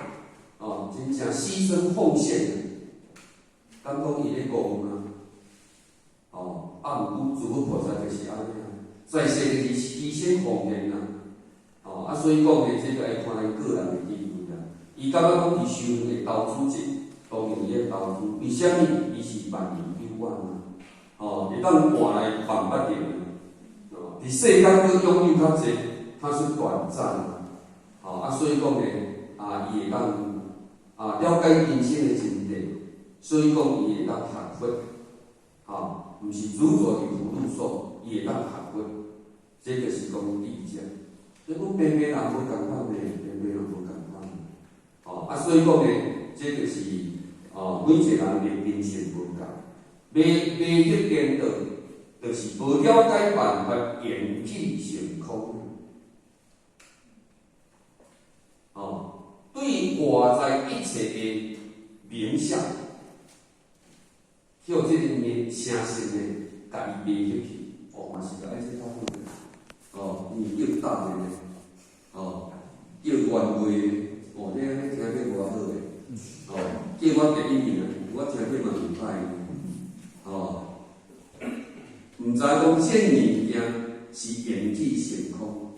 哦，真正犧牲奉獻，敢講伊咧講啊？哦，啊，毋過諸佛菩薩就是按呢啊，在世就是犧牲奉獻啊，哦，啊，所以講咧，這個愛看咱個人的智慧啦。伊感覺講佇修行會投資者，當然伊會投資。為啥物？伊是萬緣久遠啊！哦，會當換來萬八年。哦，佇世間閣擁有較濟，它是短暫的。哦，啊，所以講呢，啊，伊會當啊了解人生的真諦，所以講伊會當學佛。吼，毋是執著佇苦路數，伊會當學佛。這就是講智者。所以講平平人無仝款呢，平平人無仝款。哦，啊，所以講呢，這就是哦，每一個人的人生無仝。迷迷惑顛倒，就是無了解萬法緣起性空。哦，對外在一切的名相，叫這個名聲色呢，共伊迷入去。哦，嘛是愛這較好。哦，伊叫大的呢，哦，叫冤話，哦，這按呢聽起偌好的，哦，叫我第一名，我聽起嘛袂歹。哦，毋知講這物件是緣起性空，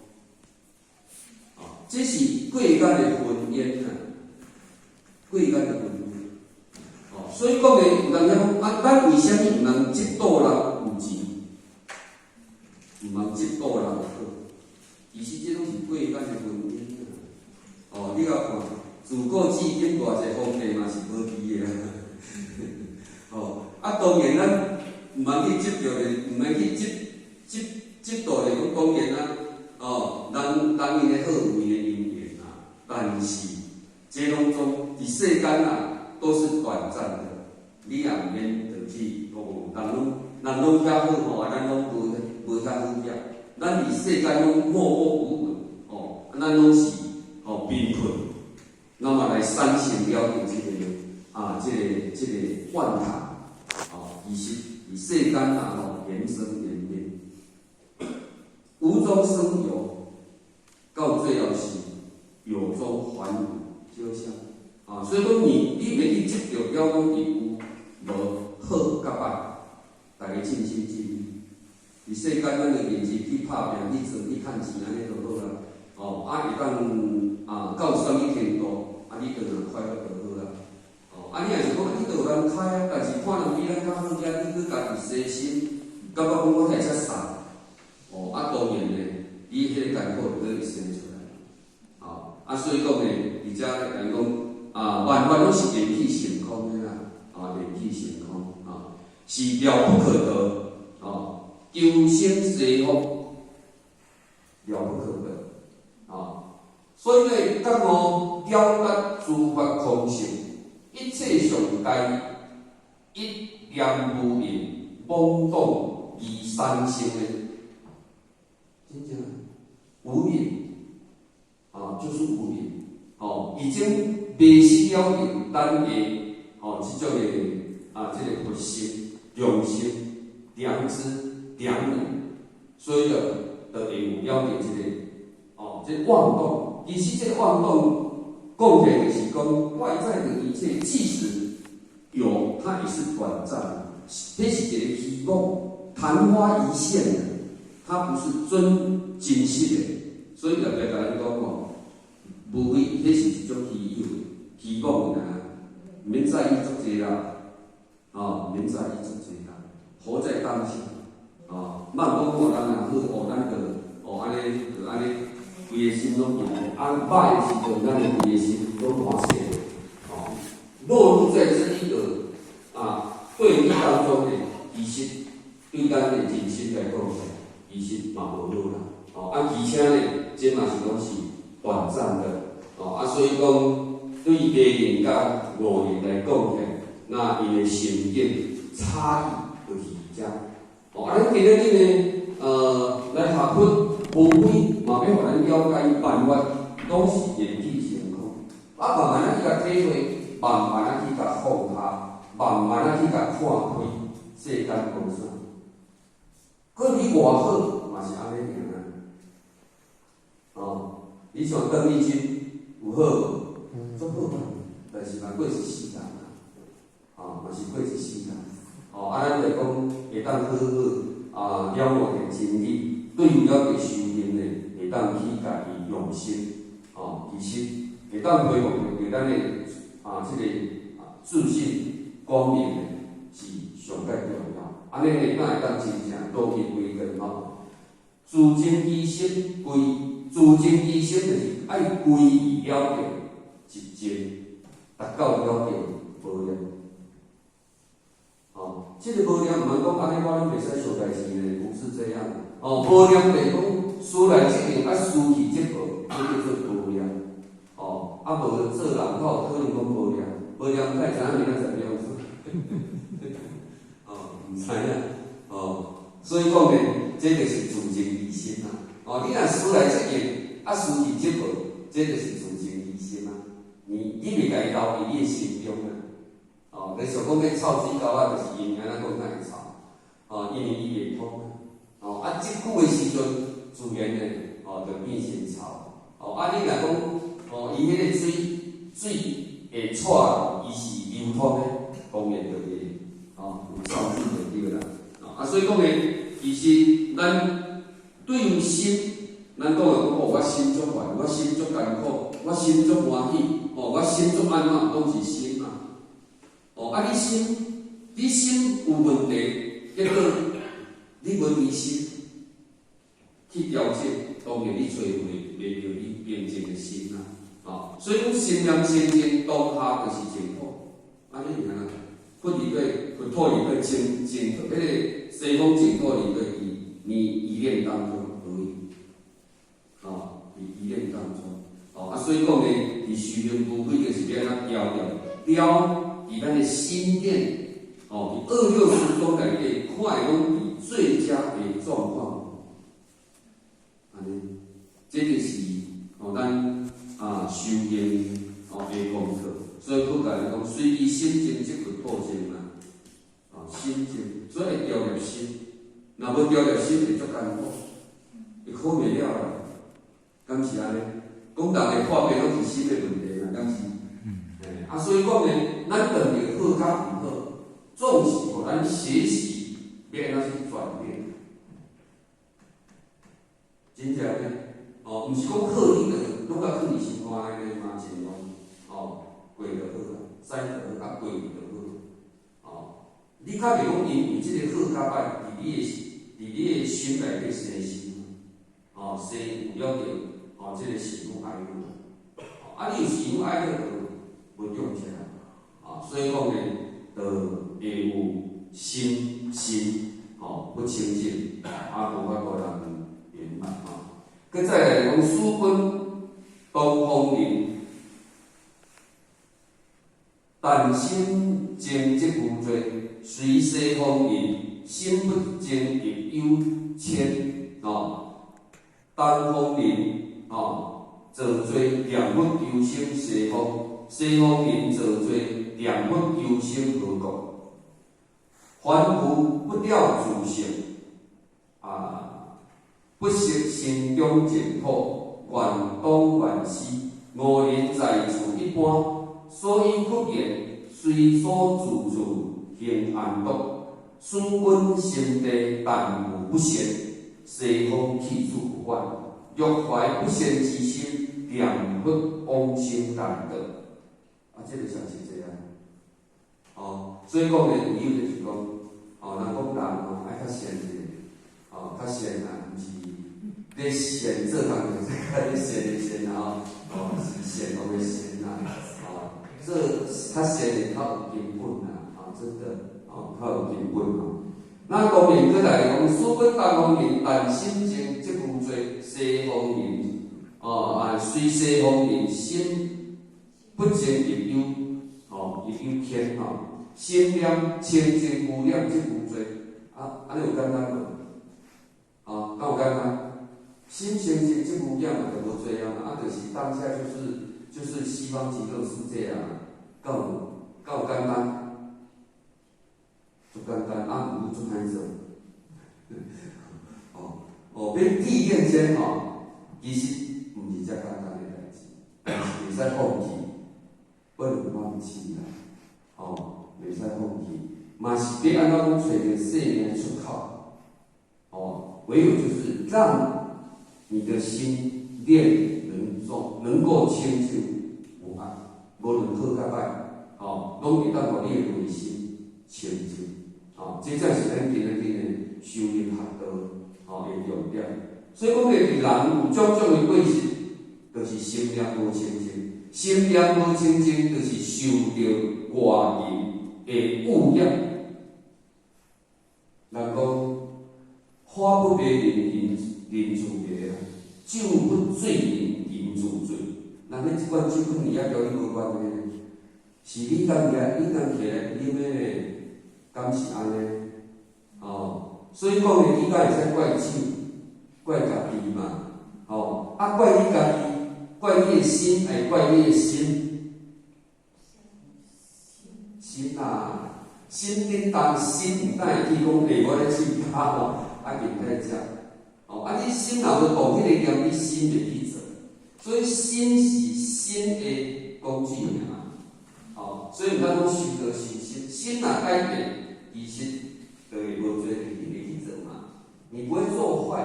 哦，這是過間的分緣啊，過間的分緣。哦，所以講呢，有人講啊，咱為啥物毋通嫉妒人有錢，毋通嫉妒人好？其實這攏是過間的分緣啊。哦，你共看，自古至今偌濟皇帝嘛是無治的啊。哦，啊，當然咱毋通去執著咧，毋免去執執執著咧講當然啊，哦，人人𪜶的好有𪜶的因緣啊，但是這攏總佇世間啊，都是短暫的，你也毋免著去哦，人攏人攏遐好吼，啊，咱攏無無遐好額，咱佇世間攏默默無聞，哦，啊，咱攏是吼貧困，那麼來產生了這個啊，這個這個怨嘆，哦，其實佇世間啊吼，緣生緣滅，無中生有，到最後是有中還無，就像啊，所以講你你袂去執著了講伊有無好佮歹，逐家盡心盡力。佇世間，咱就認真去拍拼、去做、去趁錢，按呢就好啦。哦，啊會當啊到啥物程度，啊你當然快樂就好啦。哦，啊你若是講你都有人開啊，但是看人比咱較好額，你閣家己私心，感覺講我遐才捒。哦，啊當然咧，你彼個艱苦就會生出來。哦，啊所以講呢，佇遮來講啊，萬法攏是緣起性空的啦，啊緣起性空啊，是了不可得，哦。求生西方，了不可得，啊！所以呢，覺悟了達諸法空性，一切相皆一念無明，妄動而產生的，真正無明，啊，就是無明，哦，已經迷失了咱的哦，這種的啊，這個佛心、良心、良知。良能，所以就就會有了解這個哦，這個妄動。其實這個妄動講起來就是講外在的一切，即使有，它也是短暫的，這是一個虛妄、曇花一現的，它不是真真實的。所以就來共咱講吼，無非彼是一種虛有的、虛妄的啊，毋免在意足濟啦，哦，毋免在意足濟啦，活在當下。哦，莫講哦，人若好，哦，咱就哦按呢，就按呢，規個心攏變，啊，歹的時陣，咱的規個心攏爛死，哦，落入在這一個啊對立當中呢，其實對咱的人生來講，其實嘛無好啦，哦，啊，而且呢，這嘛是攏是短暫的，哦，啊，所以講對迷人佮悟人來講起來，那𪜶的心境差異就是佇遮。哦，啊，咱今仔日呢，來學佛，無非嘛欲予咱了解萬法攏是緣起性空，啊，慢慢仔去共體會，慢慢仔去共放下，慢慢仔去共看開，世間無啥。過去偌好，嘛是按呢爾啊。哦，你像鄧麗君有好無？足好啊，但是嘛過一世人啊，哦，嘛是過一世人。哦，啊，咱就講會當好好啊，了悟著真理，對於了解修行呢，會當去共伊用心，哦，其實會當恢復著為咱的啊，這個啊自信光明的是上蓋重要。按呢呢，才會當真正落葉歸根吼。自淨其心歸，自淨其心就是愛歸於了別，一靜，達到了別無念。哦，這個無念毋通講按呢，我攏袂使相代誌呢，不是這樣。哦，無念就是講思來則應，啊思去則無，這叫做無念。哦，啊無做人較有可能講無念，無念才會知影明仔載欲按怎。哦，毋知影，哦，所以講呢，這就是自淨其心啊。哦，你若思來則應，啊思去則無，這就是自淨其心啊。你袂共伊留佇你的心中啊。哦，你想講欲臭水溝仔，就是因為按怎講才會臭？哦，因為伊袂通啊。哦，啊，積久的時陣，自然呢，哦，就變成臭。哦，啊，你若講，哦，伊彼個水會掣，伊是流通的，當然就會，哦，有臭水就對啦。哦，啊，所以講呢，其實咱對於心，咱講的講，哦，我心足煩，我心足艱苦，我心足歡喜，哦，我心足按怎，攏是心啊。哦，啊，你心有問題，結果你無離心去調整，當然你揣袂著你平靜的心啊。哦，所以講心念清淨，當下就是淨土。按呢是按怎？佛土裡底淨淨土，彼個西方淨土裡底，佇你一念當中而已。哦，佇一念當中。哦，啊，所以講呢，佇修行無非就是欲按怎調練，調佇咱的心念，哦，佇二六時中內底，看會攏佇最佳的狀況。按呢，這就是哦，咱啊修行哦的功課。所以佛教來講，隨其心淨則佛土淨啊。哦，心淨，所以會調練心。若無調練心，會足艱苦，會苦袂了啦。敢是按呢？講人會破病，攏是心的問題嘛，敢是？欸，啊，所以講呢，咱斷定好佮毋好，總是予咱學習欲按怎去轉變。真正呢，哦，毋是講好你就攏共囥佇心肝內呢嘛，真容易，哦，過就好啊，使就好，啊過去就好，哦，你較袂講因為這個好佮歹，佇你的心內底生心，哦，生有了著，哦，這個喜怒哀樂，啊，你有喜怒哀樂就無中策啊，所以講呢，就會有心心，哦，不清淨，啊，無法度通圓滿吼。閣再來講，此君東方人，但心淨則無罪，隨西方人，心不淨亦有愆，哦，東方人，哦，造罪念佛求生西方，西方人造罪念佛求生何國？凡夫不了自性，啊，不識心中淨土，願當願死，吾人在處一般，所有佛言，隨所住處行安樂。此君心地但有不善，西方去處不遠。若懷不善之心，念佛往生功德。啊，這個上實際啊。哦，所以講呢，有就是講，哦，人講人吼愛較善一下，哦，較善啊，毋是咧善做工課，這個善的善啊，吼，哦，是善良的善啊，哦，做較善的較有根本啊，哦，真的，哦，較有根本吼。那當然，閣來講，此君東方人，但心淨則無罪，西方人，哦啊，隨西方人心不淨亦有，哦，亦有愆吼。心念清淨無染則無罪，啊，按呢有簡單無？哦，敢有簡單？心清淨則無染嘛，就無罪啊嘛，啊，就是當下就是西方極樂世界啊，敢有簡單？足簡單，啊，毋過足歹做。哦哦，欲體驗這吼，其實毋是遮簡單的代誌，但是袂使放棄，不能放棄啦，哦。袂使放棄，嘛是欲按怎講揣著生命出口，哦，唯有就是讓你的心念能做，能夠清淨無礙，無論好佮歹，吼，攏會當予你的內心清淨，吼，這才是咱今仔日的修行學道，吼的重點。所以講咧，人有種種的過失，就是心念無清淨，心念無清淨，就是受著外境的污染。人講花不白人人自白啊，酒不醉人人自醉。人咧這罐酒放佇遐，佮你無關係，是你家己來，你家己來啉的呢？敢是按呢？哦，所以講咧，你敢會使怪酒，怪家己嘛？吼，啊，怪你家己，怪你的心，還怪你的心？心啊，心振動，心毋但會去講，欸，我咧試駕吼，啊，緊來食。哦，啊，你心若無動彼個念，你心袂去做。所以心是心的工具爾嘛。哦，所以毋通講修道修心，心若改變，其實就會無做，會去做嘛。你不會做壞，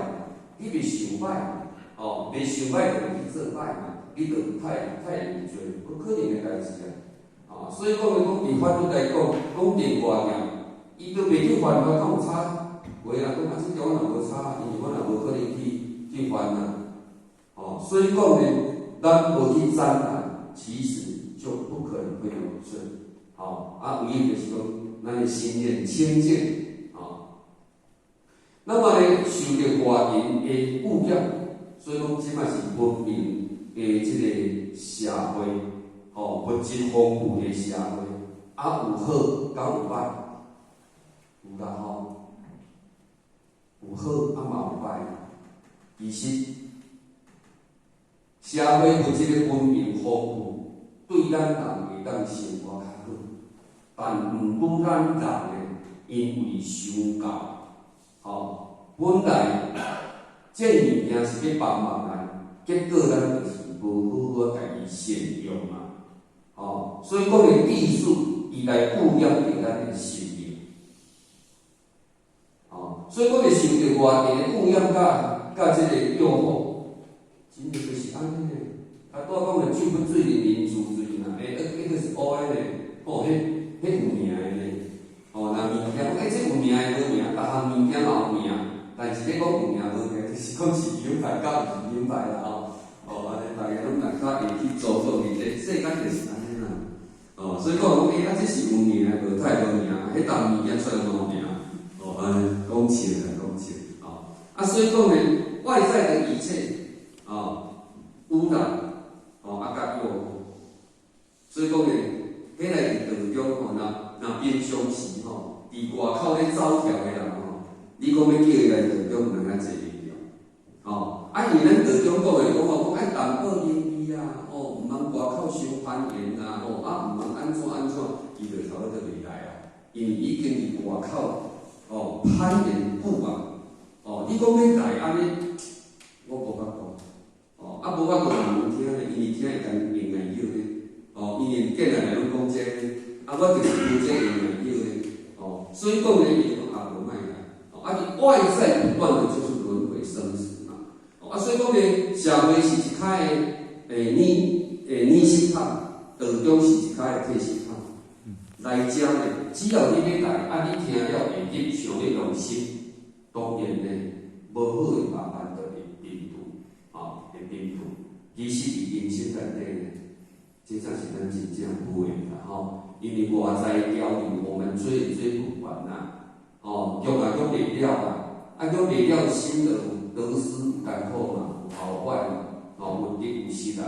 你袂想歹，哦，袂想歹就袂去做歹嘛，你就太太會有罪，無可能的代誌啊。哦，所以講講佇法律來講，講定外業，伊都袂去犯法，敢有差？有的人講啊，這條我若無差，因為我若無可能去犯啊。哦，所以講呢，咱無去沾染，其實就不可能會有罪。吼，啊，唯一就是講，咱的心念清淨，吼。那麼呢，受著外境的污染，所以講這馬是文明的這個社會，吼，物質豐富的社會，啊，有好佮有歹，有啦吼，有好啊嘛有歹。其實，社會物質的文明豐富，對咱人會當生活較好，但毋過咱人呢，因為傷厚，吼，本來這物件是欲幫忙咱，結果咱就是無好好共伊善用嘛，吼，所以講的技術，伊來污染著咱的心靈，吼，所以講會受著外界的污染佮這個誘惑，真正就是按呢。啊，拄仔講的酒不醉人人自醉嘛，欸，彼個是烏的呢，吼，彼有名的呢，吼，若物件講，欸，這有名的無名，逐項物件嘛有名，但是咧講有名無名，就是講是品牌佮毋是品牌啦吼，哦，按呢大家攏會較會去做做佇這世間就是按呢啦，哦，所以講講，欸，啊，這是有名的無太無名，彼當物件出來無名，哦，按呢講笑啦，講笑，哦，啊，所以講呢，外在的一切，哦，污染，哦，啊，佮誘惑，所以講呢，彼來佇道中吼，若平常時吼，佇外口咧走跳的人吼，你講欲叫伊來道中，毋通遐濟袂著，吼，啊，因為咱道中講的講吼，講愛淡薄名利啊，哦，毋通外口傷攀緣啊，吼，啊，毋通按怎按怎，伊就差不多袂來啊，因為已經佇外口，哦，攀緣久啊，哦，你講欲來按呢，我無法度，哦，啊，無法度嘛毋聽咧，因為聽會共用來叫咧，哦，因為見人來攏講這個，啊，我就是負責用來叫咧，哦，所以講咧，伊就講啊，無莫來，哦，啊，佇外在不斷的就是輪迴生死嘛，哦，啊，所以講咧，社會是一跤的，欸，泥石桶，道中是一跤的鐵石桶。來遮呢，只要你欲來，啊，你聽了會入，想欲用心，當然呢，無好的慢慢就會沉吐，吼，會沉吐。其實佇人生內底呢，這才是咱真正有的啦，吼。因為外在潮流，我們追也追不完啦，吼，強也強袂了啦，啊，強袂了，心就有得失有甘苦嘛，有好壞嘛，吼，有得有失啊，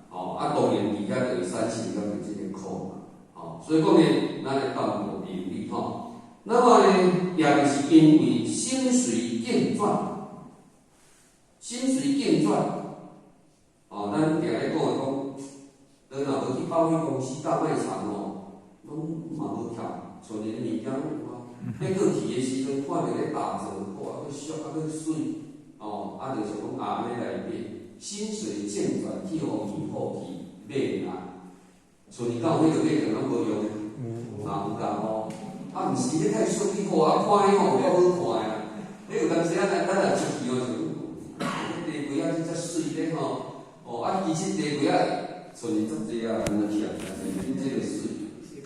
吼，啊，當然佇遐就會產生了這個苦嘛，吼，所以講呢，咱來淡薄明理吼。那麼呢，也就是因為心隨境轉，心隨境轉，哦，咱定咧講的講，你若無去百貨公司、大賣場哦，攏嘛無徛，厝裡的物件攏有啊。彼閣去的時陣，看著咧打折，哇，閣俗啊，閣媠，哦，啊，就想講啊，按呢來買，心隨境轉去予迷惑去買啦。厝裡敢有彼個買著攏無用的，啊有啦吼，啊毋是，彼太俗去看，啊看彼吼有夠好看的啊。你有當時啊，咱若出去吼，就講，這茶櫃仔這遮媠咧吼，哦，啊其實茶櫃仔像是足濟啊，有徛，但是恁這个水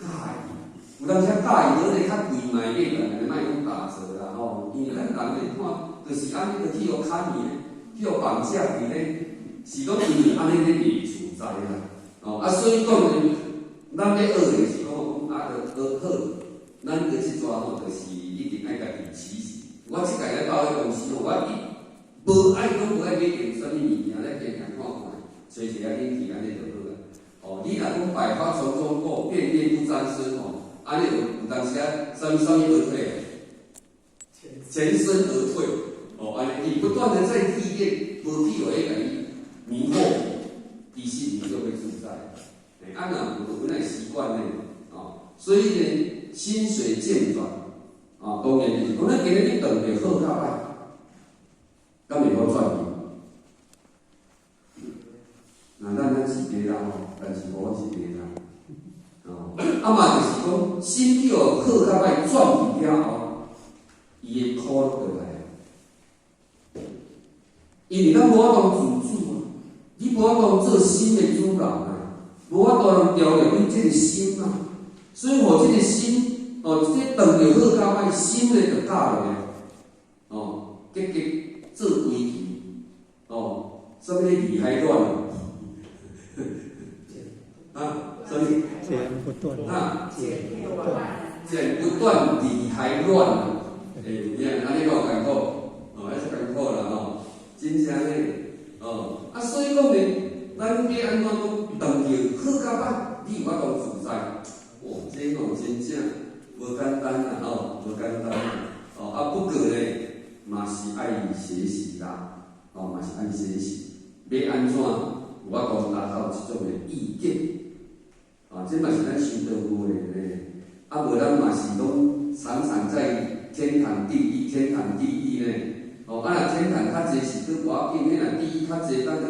佮意，有當時佮意，好咧較貴嘛會買，但是莫講打折啦吼，因為咱人咧看，就是按呢，就去予砍去，去予綁架去咧，是講因為按呢咧袂自在啦，哦，啊，所以講呢，咱咧學的是講啊，就學好，咱個這逝吼，就是一定愛家己起勢。我這屆咧包個公司吼，我一無愛講無愛買著啥物物件咧，加行看看，揣一個冷氣按呢就好啊。哦，你若講百花叢中過，片葉不沾身吼，按呢有當時啊，啥物啥物而退，全身而退。哦，按呢你不斷的在歷練，無去予彼共你迷惑，其實你就會自在。欸，啊若無本來習慣呢，哦，所以呢，心隨境轉，啊，當然就是講，咱今日你當著好較歹，敢會好轉去？那咱是白人吼，但是無我是白人，哦，啊嘛就是講，心去予好較歹轉去了後，伊的苦就來。因為咱無法度自主啊，你無法度做心的主人啊，無法度通調節你這個心啊，所以予這個心，哦，這個當著好較歹，心咧就教落來，哦，結結做規矩，哦，啥物咧厲害亂，啊，啥物？剪不斷，啊，剪不斷，剪不斷，理還亂，欸，有影，按呢夠艱苦，哦，還是艱苦啦吼，真正呢，哦，啊，所以講呢，咱欲按怎講，當著好較歹，你有法度自在，哇，這吼真正無簡單啦，吼，無簡單啦，哦，啊，不過呢，嘛是愛學習啦，哦，嘛是愛學習，欲按怎有法度達到這種的意境，啊，這嘛是咱修道夫的呢，啊，無咱嘛是攏常常在天堂地獄，天堂地獄呢，哦，啊，若天堂較濟是閣無要緊，彼若地獄較濟，咱就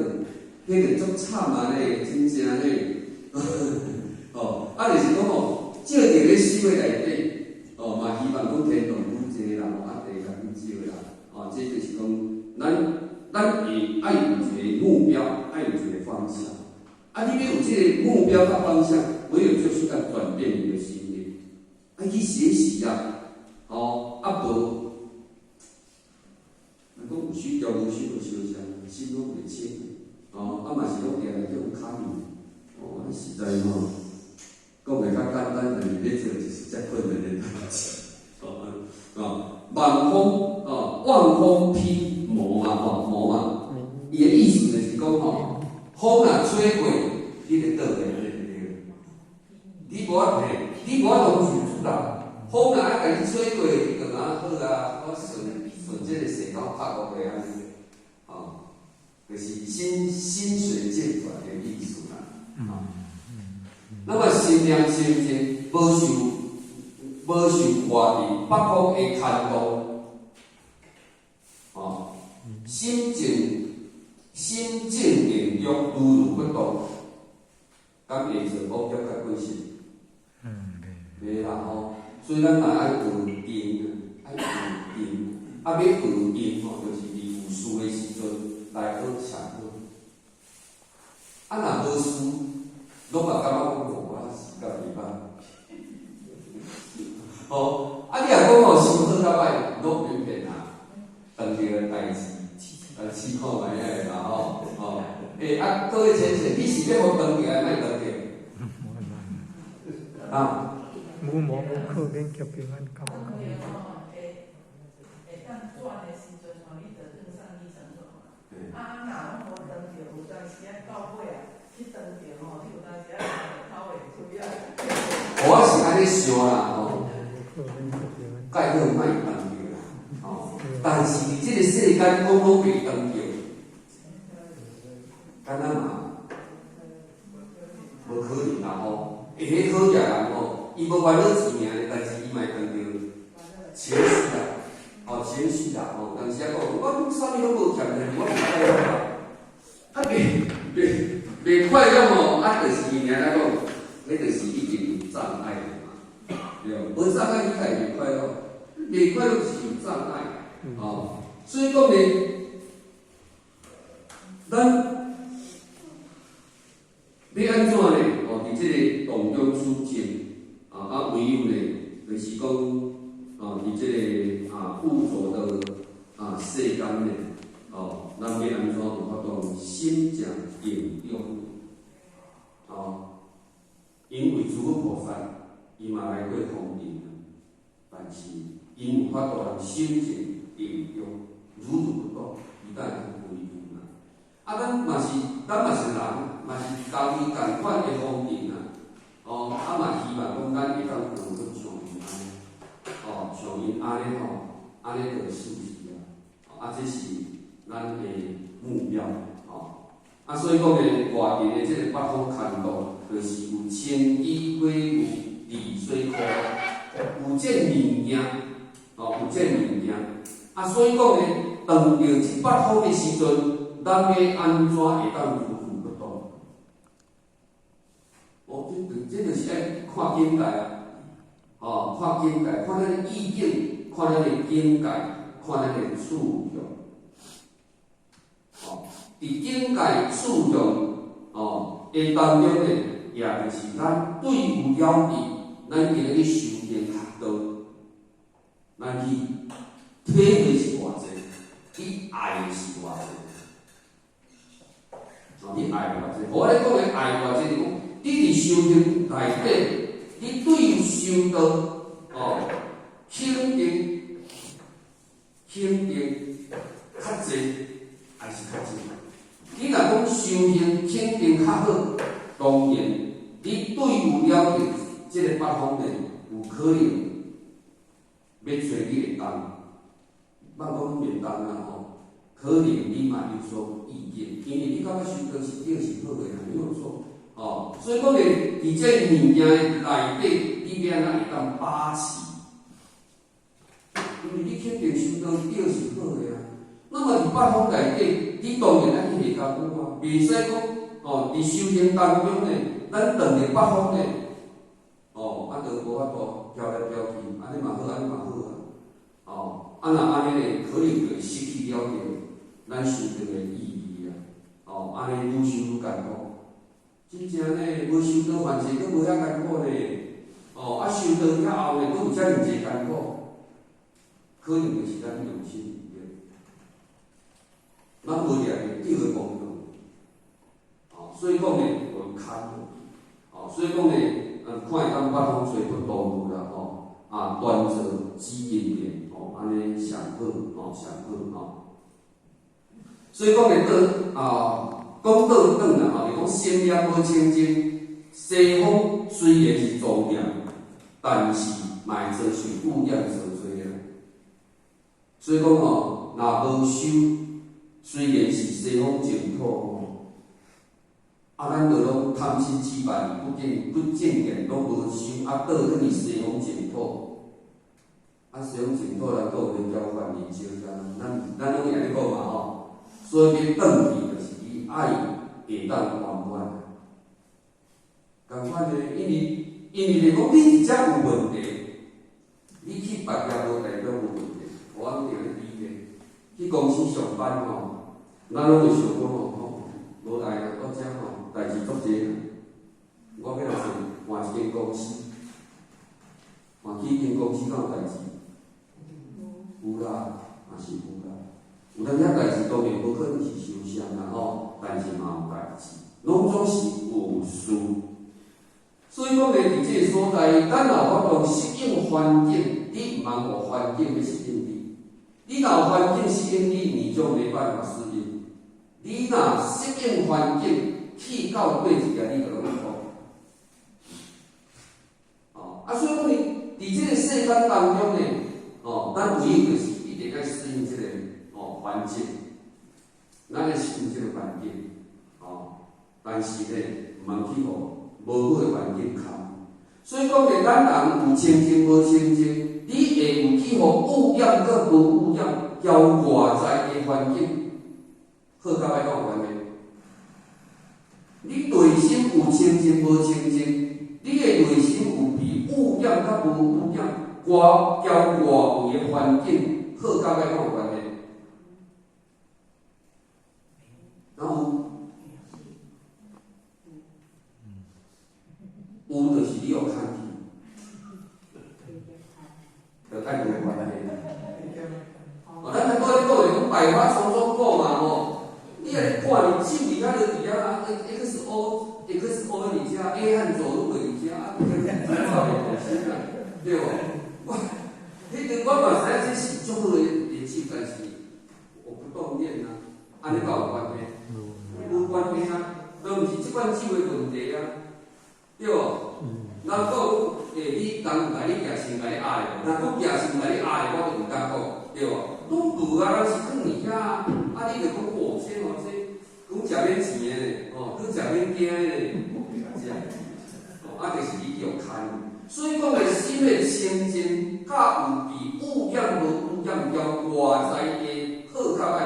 彼個足慘啊咧，真正咧，哦，啊，就是講哦，照佇咧修的內底，哦，嘛希望講天堂愈濟啦，啊，地獄愈少啦，哦，這就是講，咱會愛有一個目標，愛有一個方向。啊，你欲有這個目標佮方向，唯有就是愛轉變你的心念，愛去學習啊，哦，啊無，若講有修條無修就相像，心攏袂清，哦，啊嘛是攏定定叫人砍去，哦，實在吼，講的較簡單，但是欲做就是遮困難的代誌，哦，哦，望風哦，望風披魔嘛，吼魔嘛，伊的意思就是講吼，風若吹過，你就倒來，對。你無法嘿，你無法度自主啦。風若愛共你吹過，你就啊好啊，我順順這個勢頭拍過去按呢，哦，就是心隨境轉的意思啦。哦，那麼心念清淨，無受掛佇北風的牽動，哦，心靜定中如如不動，敢會做惡業佮過失？袂啦吼，所以咱嘛愛學定，愛學定，啊，欲學定吼，就是佇有事的時陣來學禪好。啊，若無事，攏嘛感覺講無我時間袂歹。吼，啊，你若講吼心好較歹，攏免騙啊，當著的代誌，來試看覓仔啦吼，吼，欸，啊，各位淺淺，你是欲予當著還莫當著？啊？無無無可免求平安，感覺。會當轉的時陣吼，你就更上一層樓嘛。啊，若攏無當著，有當時啊到尾啊，去當著吼，你有當時啊頭會出啊。我是按呢想啦，吼，蓋好莫當著啦，吼。但是佇這個世間講攏袂當著，敢若嘛無可能啦吼。會彼好額人吼，伊無煩惱錢爾，但是伊嘛會當著情緒啦，哦情緒啦，吼，當時啊講，我啥物攏無欠，但是我袂快樂啊，啊袂快樂吼，啊就是伊爾來講，彼就是已經有障礙了嘛，對無障礙你才會袂快樂，袂快樂是有障礙，哦，所以講呢，咱欲按怎就是講，哦，佇這个啊五濁的啊世間呢，哦，咱欲按怎有法度心正定中？哦，因為諸佛菩薩伊嘛來過風塵，但是𪜶有法度人心正定中，如如不動，伊才會當歸依嘛。啊，咱嘛是人，嘛是交伊仝款的風塵啊。哦，啊嘛希望講咱會當有像𪜶按呢，哦，像𪜶按呢吼，按呢就受持啊。啊，這是咱的目標，哦。啊，所以講呢，外近的這个八方牽道，就是有清衣火牛離水箍，有這物件，哦，有這物件。啊，所以講呢，當著這八方的時陣，咱欲按怎會當如如不動？哦，這就是愛看境界啊！哦，看境界，看咱的意境，看咱的境界，看咱的處向。哦，佇境界處向哦的當中呢，也就是咱對有了義，咱今日去修行學道，咱去體會是偌濟，去愛的是偌濟。哦，你愛偌濟？我咧講的愛偌濟，是講你佇修行內底，你對修道哦，肯定較濟，還是較少？你若講修行肯定較好，當然你對有了義這个八方呢，有可能欲揣你會當，莫講袂當啊吼，可能你嘛有所意見，因為你感覺修道是對是好的，沒有錯，哦，所以講呢，佇這物件的內底，你欲按怎會當把持？因為你肯定修道對是好的啊。那麼佇八方內底，你當然愛去下功夫啊，袂使講哦，佇修行當中呢，咱轉佇八方呢，哦，啊，就無法度飄來飄去，按呢嘛好，按呢嘛好啊，哦，啊若按呢呢，可能就會失去了咱修行的意義啊，哦，按呢愈修愈艱苦，真正呢，無修道凡事閣無遐艱苦呢，哦，啊修道了後呢，閣有遮爾濟艱苦，可能就是咱用心對，咱無掠著對的方向，哦，所以講呢，有牽哦，所以講呢，看會當八方吹不動啦，吼，啊，端坐紫金殿，哦，按呢上好，哦，上好，吼。所以講呢，倒啊，講倒轉啦，吼，就講心念無清淨，西方雖然是莊嚴，但是嘛會造成污染所多啊。所以講吼，若無修，雖然是西方淨土吼，啊，咱就攏貪嗔癡慢疑不正見，攏無修，啊，倒轉去西方淨土，啊，西方淨土來閣有咧交換人生，咱攏會按呢講嘛吼。所以欲轉去，就是伊愛會當圓滿。仝款的，因為咧講你佇遮有問題，你去別業無代表無問題。我攏佇咧比咧，去公司上班吼，咱攏會想講吼，吼，無代啦，到遮吼，代誌足濟。我欲來找換一間公司，換去一間公司敢有代誌？有啦，嘛是有啦。有當遐代誌當然無可能是相像啦吼，但是嘛有代誌，攏總是有事。所以講咧，佇這個所在，咱若有法度適應環境，你毋通予環境欲適應你。你若有環境適應你，你就沒辦法適應。你若適應環境，去到佗一個，你就攏苦。哦，啊，所以講呢，佇這個世間當中呢，哦，咱唯一就是一定愛適應這個哦環境，咱愛適應這個環境，哦，但是呢，毋通去予無好的環境牽。所以講呢，咱人有清淨無清淨，你會有去予污染閣無污染，交外在的環境，好佮歹敢有關係？你內心有清淨無清淨，你的內心有被污染佮無污染，交外圍的環境，好佮歹敢有關係？敢有？有就是你予牽去。百花叢中過嘛吼。你若看你酒伫遐就伫遐啊，XO 伫遮，A 漢走路伫遮，啊，真臭的恶心啊，對無？我，彼個我嘛知影這是足好的酒，但是我不動念啊，按呢敢有關係？無關係啊，都毋是這款酒的問題啊，對無？若講你人有共你舉身共你壓的，若講舉身共你壓的，我就毋敢講，對無？攏無啊，咱是囥佇遐，啊，你就講哦，這吼這，講食免錢的咧，哦，閣食免驚的咧，是啊，哦，啊，就是你叫牽。所以講的心的清淨，佮有被污染無污染，交外在的好較歹，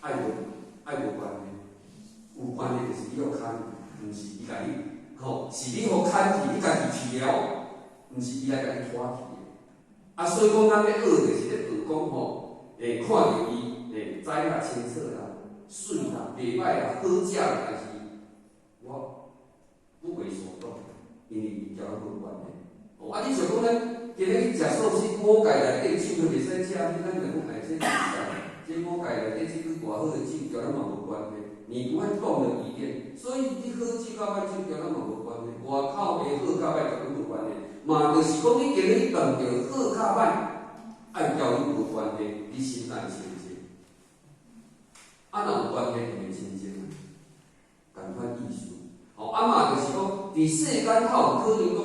愛無關係，有關係就是你予牽，毋是伊共你，吼，是你予牽去，你家己去了，毋是伊來共你拖去的。啊，所以講咱欲學就是咧學講吼，看著伊，知啦、清楚啦、媠啦、袂歹啦、好食啦，但是我不為所動，因為伊交咱無關係。哦，啊，你想講咱今日去食素食，五戒內底酒都袂使食，咱就講哎，這是啥？這五戒內底這句偌好的酒，交咱嘛無關係。你不會動了疑念，所以你好酒佮歹酒，交咱嘛無關係。外口的好佮歹，交咱無關係。嘛，就是講你今日去碰著好較歹，愛交你無關係，你心愛清淨。啊，若有關係就袂清淨啊，仝款意思。哦，啊嘛就是講，佇世間較有可能講，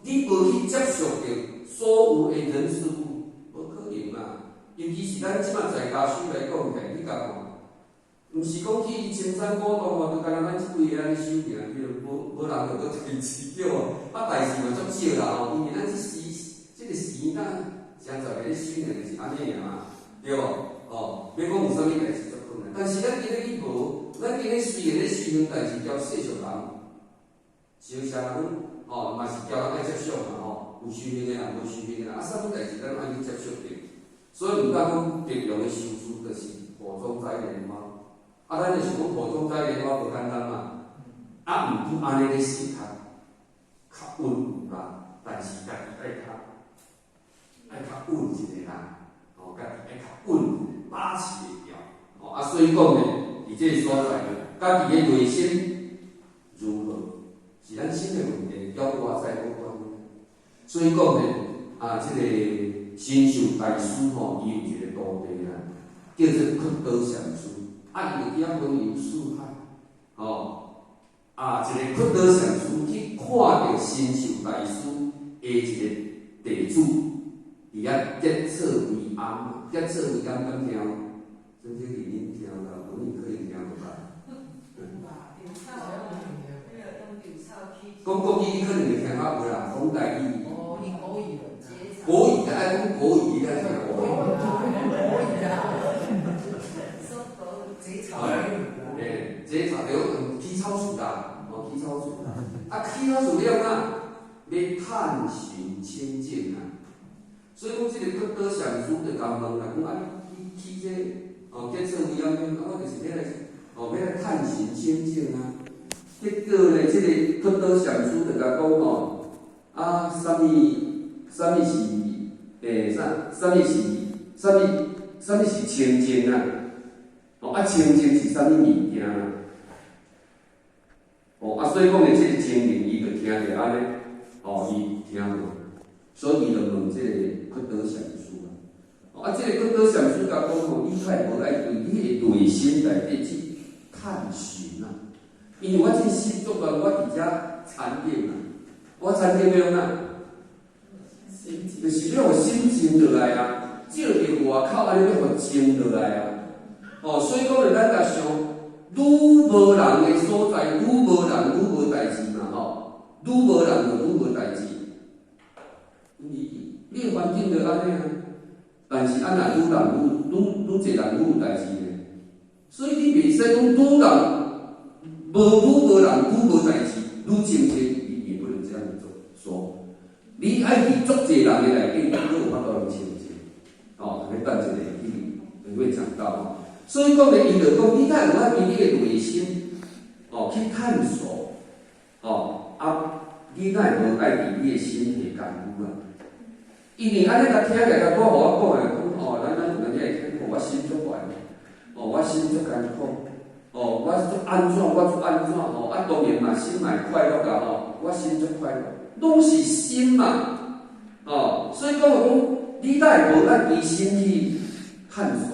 你無去接觸著所有的人事物，無可能嘛。尤其是咱這馬在家修來講起來，你共看，毋是講去深山古洞吼，就干焦咱這幾个按呢修行，對無無人就無代誌對無？啊，代誌嘛足少啦吼，因為咱這時這個時咱誠濟個咧修行就是按呢爾嘛，對無？哦，欲講有啥物代誌足困難，但是咱今日去無，咱今日雖然咧修行，但是交世俗人，相相阮吼嘛是交人愛接觸嘛吼，有修行的人，無修行的人，啊，啥物代誌咱攏愛去接觸著，所以毋敢講德隆的修持就是火中摘蓮花。啊，咱就是講火中摘蓮花無簡單嘛，啊，毋過按呢咧修較較穩有啦，但是家己愛較穩一個啦，吼，家己愛較穩，把持會牢，吼，啊，所以講呢，佇這個所在，家己的內心如何，是咱心的問題，佮外在無關。所以講呢，啊，這個神秀大師吼，伊有一個徒弟啦，叫做朊多禪師。啊，伊就去遐雲遊四海，吼，啊，一個朊多禪師去看著神秀大師的一個弟子，佇遐結草為庵，結草為庵敢聽無？這這是恁聽啦，無你可能聽無吧？講國語你可能會聽較有啦，講台語。哦，用國語。國語，愛講國語你才聽有。國語啊。欸，這草對，起草厝啦，哦，起草厝。啊，起草厝了哪？欲探尋清淨啊。所以講，這個朊多禪師就共問啦，講啊，你去這個，哦，結草為庵，啊，我就是欲來，哦，欲來探尋清淨啊。結果呢，這個朊多禪師就共講吼，啊，啥物，啥物是，欸，啥，啥物是，啥物，啥物是清淨啊？哦，啊，清淨是啥物物件啊？哦，啊，所以講呢，這個情形，伊就聽著按呢，哦，伊聽無，所以伊就問這個朊多禪師啊。哦，啊，這個朊多禪師共講吼，你較會無愛對你的內心內底去探尋啊？因為我這心足亂，我佇遮禪定啊，我禪定欲創啥？就是欲予心靜落來啊，照著外口按呢欲予靜落來啊。哦，所以講咧，咱共想，愈無人的所在，愈無人愈無代誌嘛，吼，愈無人就愈無代誌。你你的環境就按呢啊，但是啊，若愈人愈愈愈濟人愈有代誌咧，所以你袂使講愈人無愈無人愈無代誌，愈清淨，你也不能這樣做說。你愛佇足濟人的內底，你閣有法度清淨。哦，欲等一下去會講到。所以講咧，伊就講，你敢有愛對你的內心，哦，去探索，哦，啊，你敢會無愛佇你的心下功夫啊？因為按呢共聽起來，拄仔予我講的，講哦，咱有當時會聽，我心足懸。按怎，我做按怎吼，啊，當然嘛，心嘛會快樂啊吼，我心足快樂，攏是心嘛，哦，所以講講，你若會無愛規心去探索，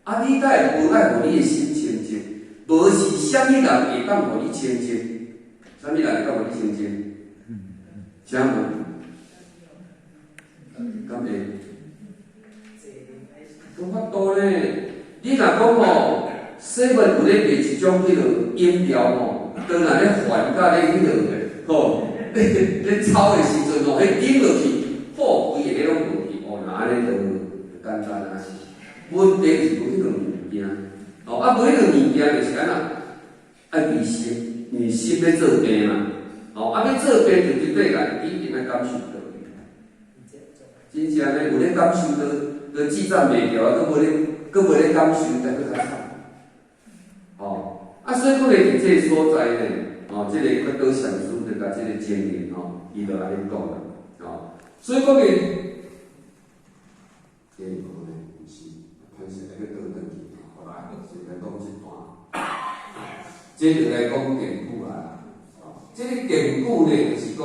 啊，你若會無愛予你的心清淨，無是啥物人會當予你清淨？啥物人會當予你清淨？請問？敢會？無法度咧！你若講吼，7有咧賣一種彼落飲料吼，當若咧煩佮咧彼落吼，咧咧炒的時陣吼，彼飲落去，好，規个攏無去，哦，若按呢就簡單啊。問題是無彼個物件，哦，啊，無彼個物件就是按怎？愛規心，因為心欲做病嘛，哦，啊，欲做病就對來，一定愛感受到。真正呢，有咧感受到，都記載袂牢，閣無咧，閣無咧感受，才閣較慘。哦，啊，所以講咧，佇這个所在呢，哦，這個覺道禪師就共這個僧人吼，伊就按呢講啦，哦，所以講咧，這個呢，毋是，歹勢愛閣倒轉去，好來，先來講這段，這就來講典故啊，哦，這個典故呢，就是講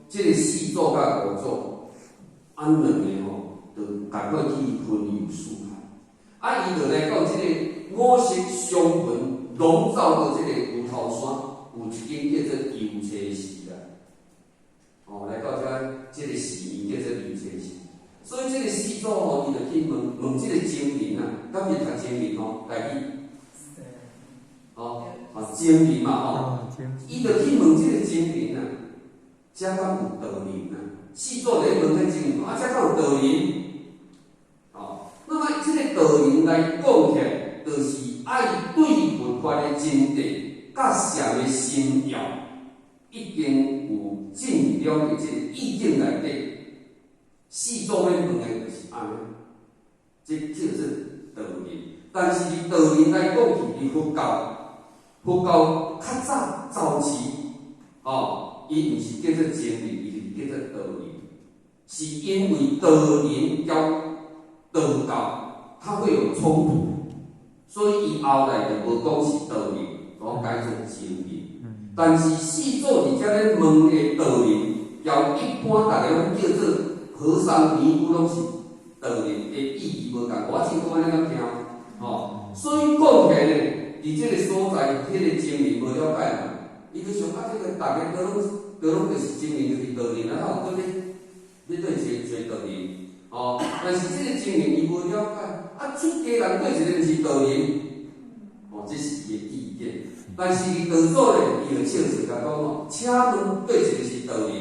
這個四祖佮五祖。啊，兩個吼，就共款去雲遊四海。啊，伊就來到這個五色祥雲籠罩的這個牛頭山，有一間叫做油車寺啦。哦，來到遮這個寺院叫做油車寺。所以這個四祖吼，伊就去問問這個僧人啊，敢是讀僧人吼，台語。哦，啊，僧人嘛吼，伊就去問這個僧人啊，遮敢有道人啊？四祖咧問彼僧人，啊，遮敢有道人？哦，那麼這個道人來講起來，就是愛對佛法的真諦，佮禪的心要，已經有進入了這個意境內底。四祖咧問的就是按呢，這叫做道人。但是佇道人來講起，佇佛教，佛教較早早期，哦，伊毋是叫做僧人，伊是叫做道人，是因為道人佮道教，它會有衝突，所以伊後來就無講是道人，講改做僧人。但是四祖佇遮咧問的道人，佮一般逐家攏叫做和尚尼姑，攏是道人的意義無仝。我凊講按呢敢聽，吼，所以講起來呢，佇這個所在，彼個僧人無了解嘛，伊就想啊，這個逐家都攏都攏就是僧人，就是道人啊，哪有閣咧欲對揣道人？哦，但是這個僧人伊無了解，啊，出家人對一個毋是道人，哦，這是伊的意見。但是佇道祖咧，伊就笑笑共講哦，請問對一個是道人？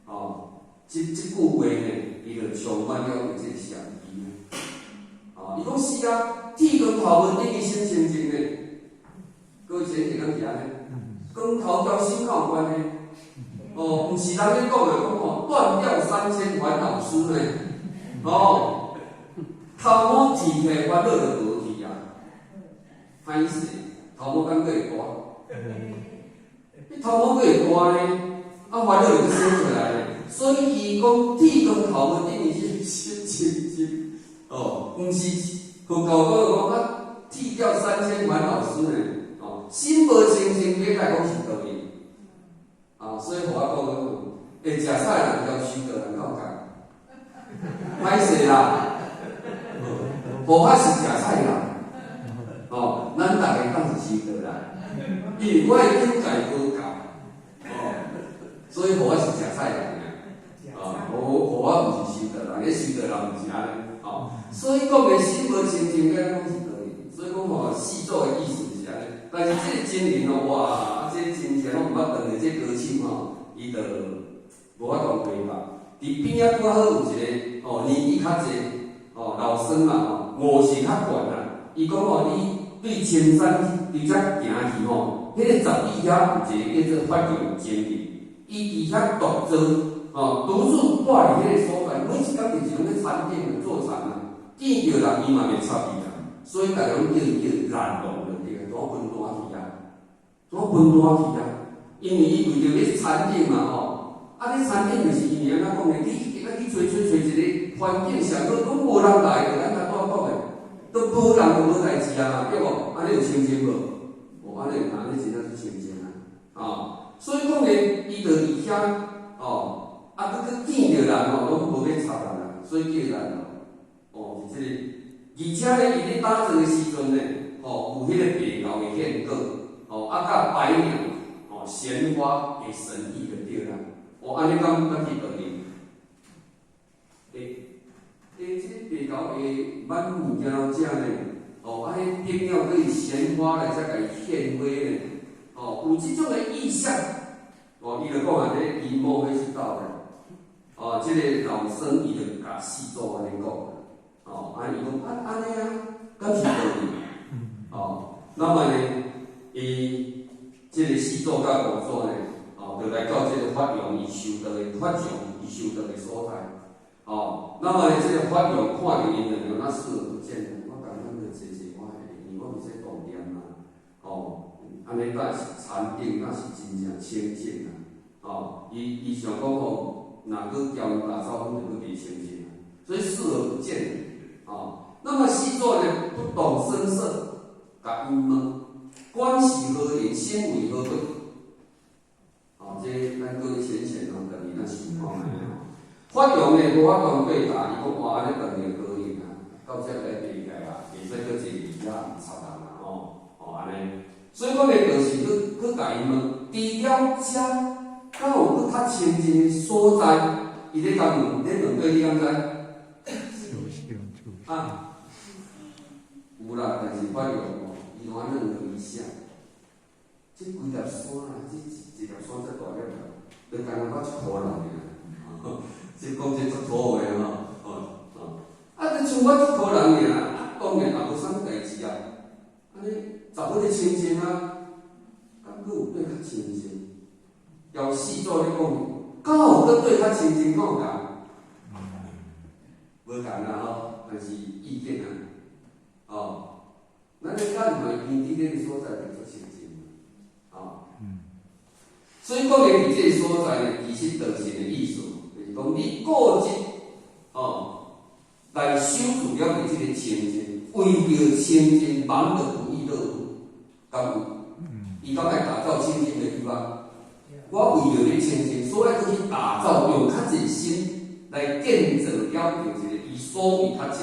哦，這句話呢，伊就充滿了這個禪意。哦，伊講是啊，剃光頭毛等於心清淨呢。各位前提敢是按呢？光頭佮心敢有關係？哦，毋是人咧講的，講吼斷掉三千煩惱絲呢。哦，頭毛剃起煩惱就無去啊。歹勢，頭毛敢閣會大？你頭毛閣會大呢？啊，煩惱就閣生出來咧。所以伊講剃光頭毛等於是心清淨。哦，毋是佛教講講啊，剃掉三千煩惱絲呢。哦，心無清淨，你來講是道理。啊，所以予我講講，會食菜的人佮修道人敢有仝？歹勢啦，予我是食菜人，哦，咱逐家敢是修道人，因為我的境界無夠，哦，所以予我是食菜人爾，啊，予我毋是修道人，彼修道人毋是按呢，哦，所以講的心無清淨，敢講是道理。所以講吼，四祖的意思是按呢，但是這個僧人哦，哇，啊，這真正攏毋捌當的這高手吼，伊就無法度回答。佇邊仔拄好有一個吼年紀較濟吼老僧嘛吼，悟性較懸啦。伊講吼，你對青山佇遮行去吼，彼個十里遐有一個叫做法融僧人，伊佇遐獨坐吼，獨自蹛佇彼個所在，每一工就是攏咧禪定坐禪啊，見著人伊嘛袂插伊啦，所以逐家攏叫伊叫難龍就對，怎分單去啊？怎分單去啊？因為伊為著欲禪定嘛吼。啊！你禪定就是因為按怎講呢？你一定愛去揣揣揣一個環境上好，攏無人來，就咱頭拄仔講的，都無人就無代誌啊嘛，對無？按呢有清淨無？哦，按呢按呢真正是清淨啊！哦，所以講呢，伊就佇遐，哦，啊，閣閣見著人吼，攏無欲插人啊，所以叫人哦，是這個。而且呢，伊咧打坐的時陣呢，吼，有彼個白猴的獻果，吼，啊，佮白鳥，吼，鮮花的神意就對啦。哦，按呢敢敢是道理？欸，欸，這個白猴會挽物件落食呢，哦，啊，彼白鳥閣以鮮花來才共伊獻花呢，哦，有這種的意象，哦，伊就講啊，這伊莫非是道的，哦，這個老僧伊就共四祖按呢講，哦，啊，伊講啊，按呢啊，敢是道理？哦，那麼呢，伊這個四祖佮五祖呢，哦，就來到這個法王伊修道的法常伊修道的所在，哦，那麼呢，這個法王看著𪜶兩个，那視而不見，我感覺就坐坐我的，因為我佇這動念啊，哦，按呢敢是禪定，敢是真正清淨啊，哦，伊想講吼，若閣交𪜶打招呼，就閣袂清淨啊，所以視而不見，哦，那麼四祖呢，不動聲色，共𪜶問，觀是何緣，心為何物？哦，這咱各位淺顯哦，等於咱想看覓吼。法王呢無法度對答，伊講哇，按呢當然可以啊，到這來爬起來啊，袂使閣坐佇遐毋插人啊，吼，哦按呢。所以講呢，就是去去共伊問，除了遮，敢有閣較清淨的所在？伊咧共問，咧問對你敢知？啊，有啦，但是法王吼，伊攏按愣了一下。這規粒山啊，這一粒山遮大粒啦，就敢若我一箍人爾。這講這足土的吼，哦哦，啊，就像我一箍人爾，啊，當然也無啥物代誌啊。按呢十分的清淨啊，敢閣有對較清淨？由四祖咧講，敢有閣對較清淨，敢有仝？無仝啦吼，但是意見啊，哦，咱咧看看天佇這個所在就足清淨，哦，所以講的佇這個所在呢，其實道成的意思，就是講你固執，哦，來守住了佇這個清淨，為著清淨忙得不亦樂乎，敢有？伊敢愛打造清淨的地方，我為著欲清淨，所以閣去打造，用較濟心來建造了著一個伊所謂較清。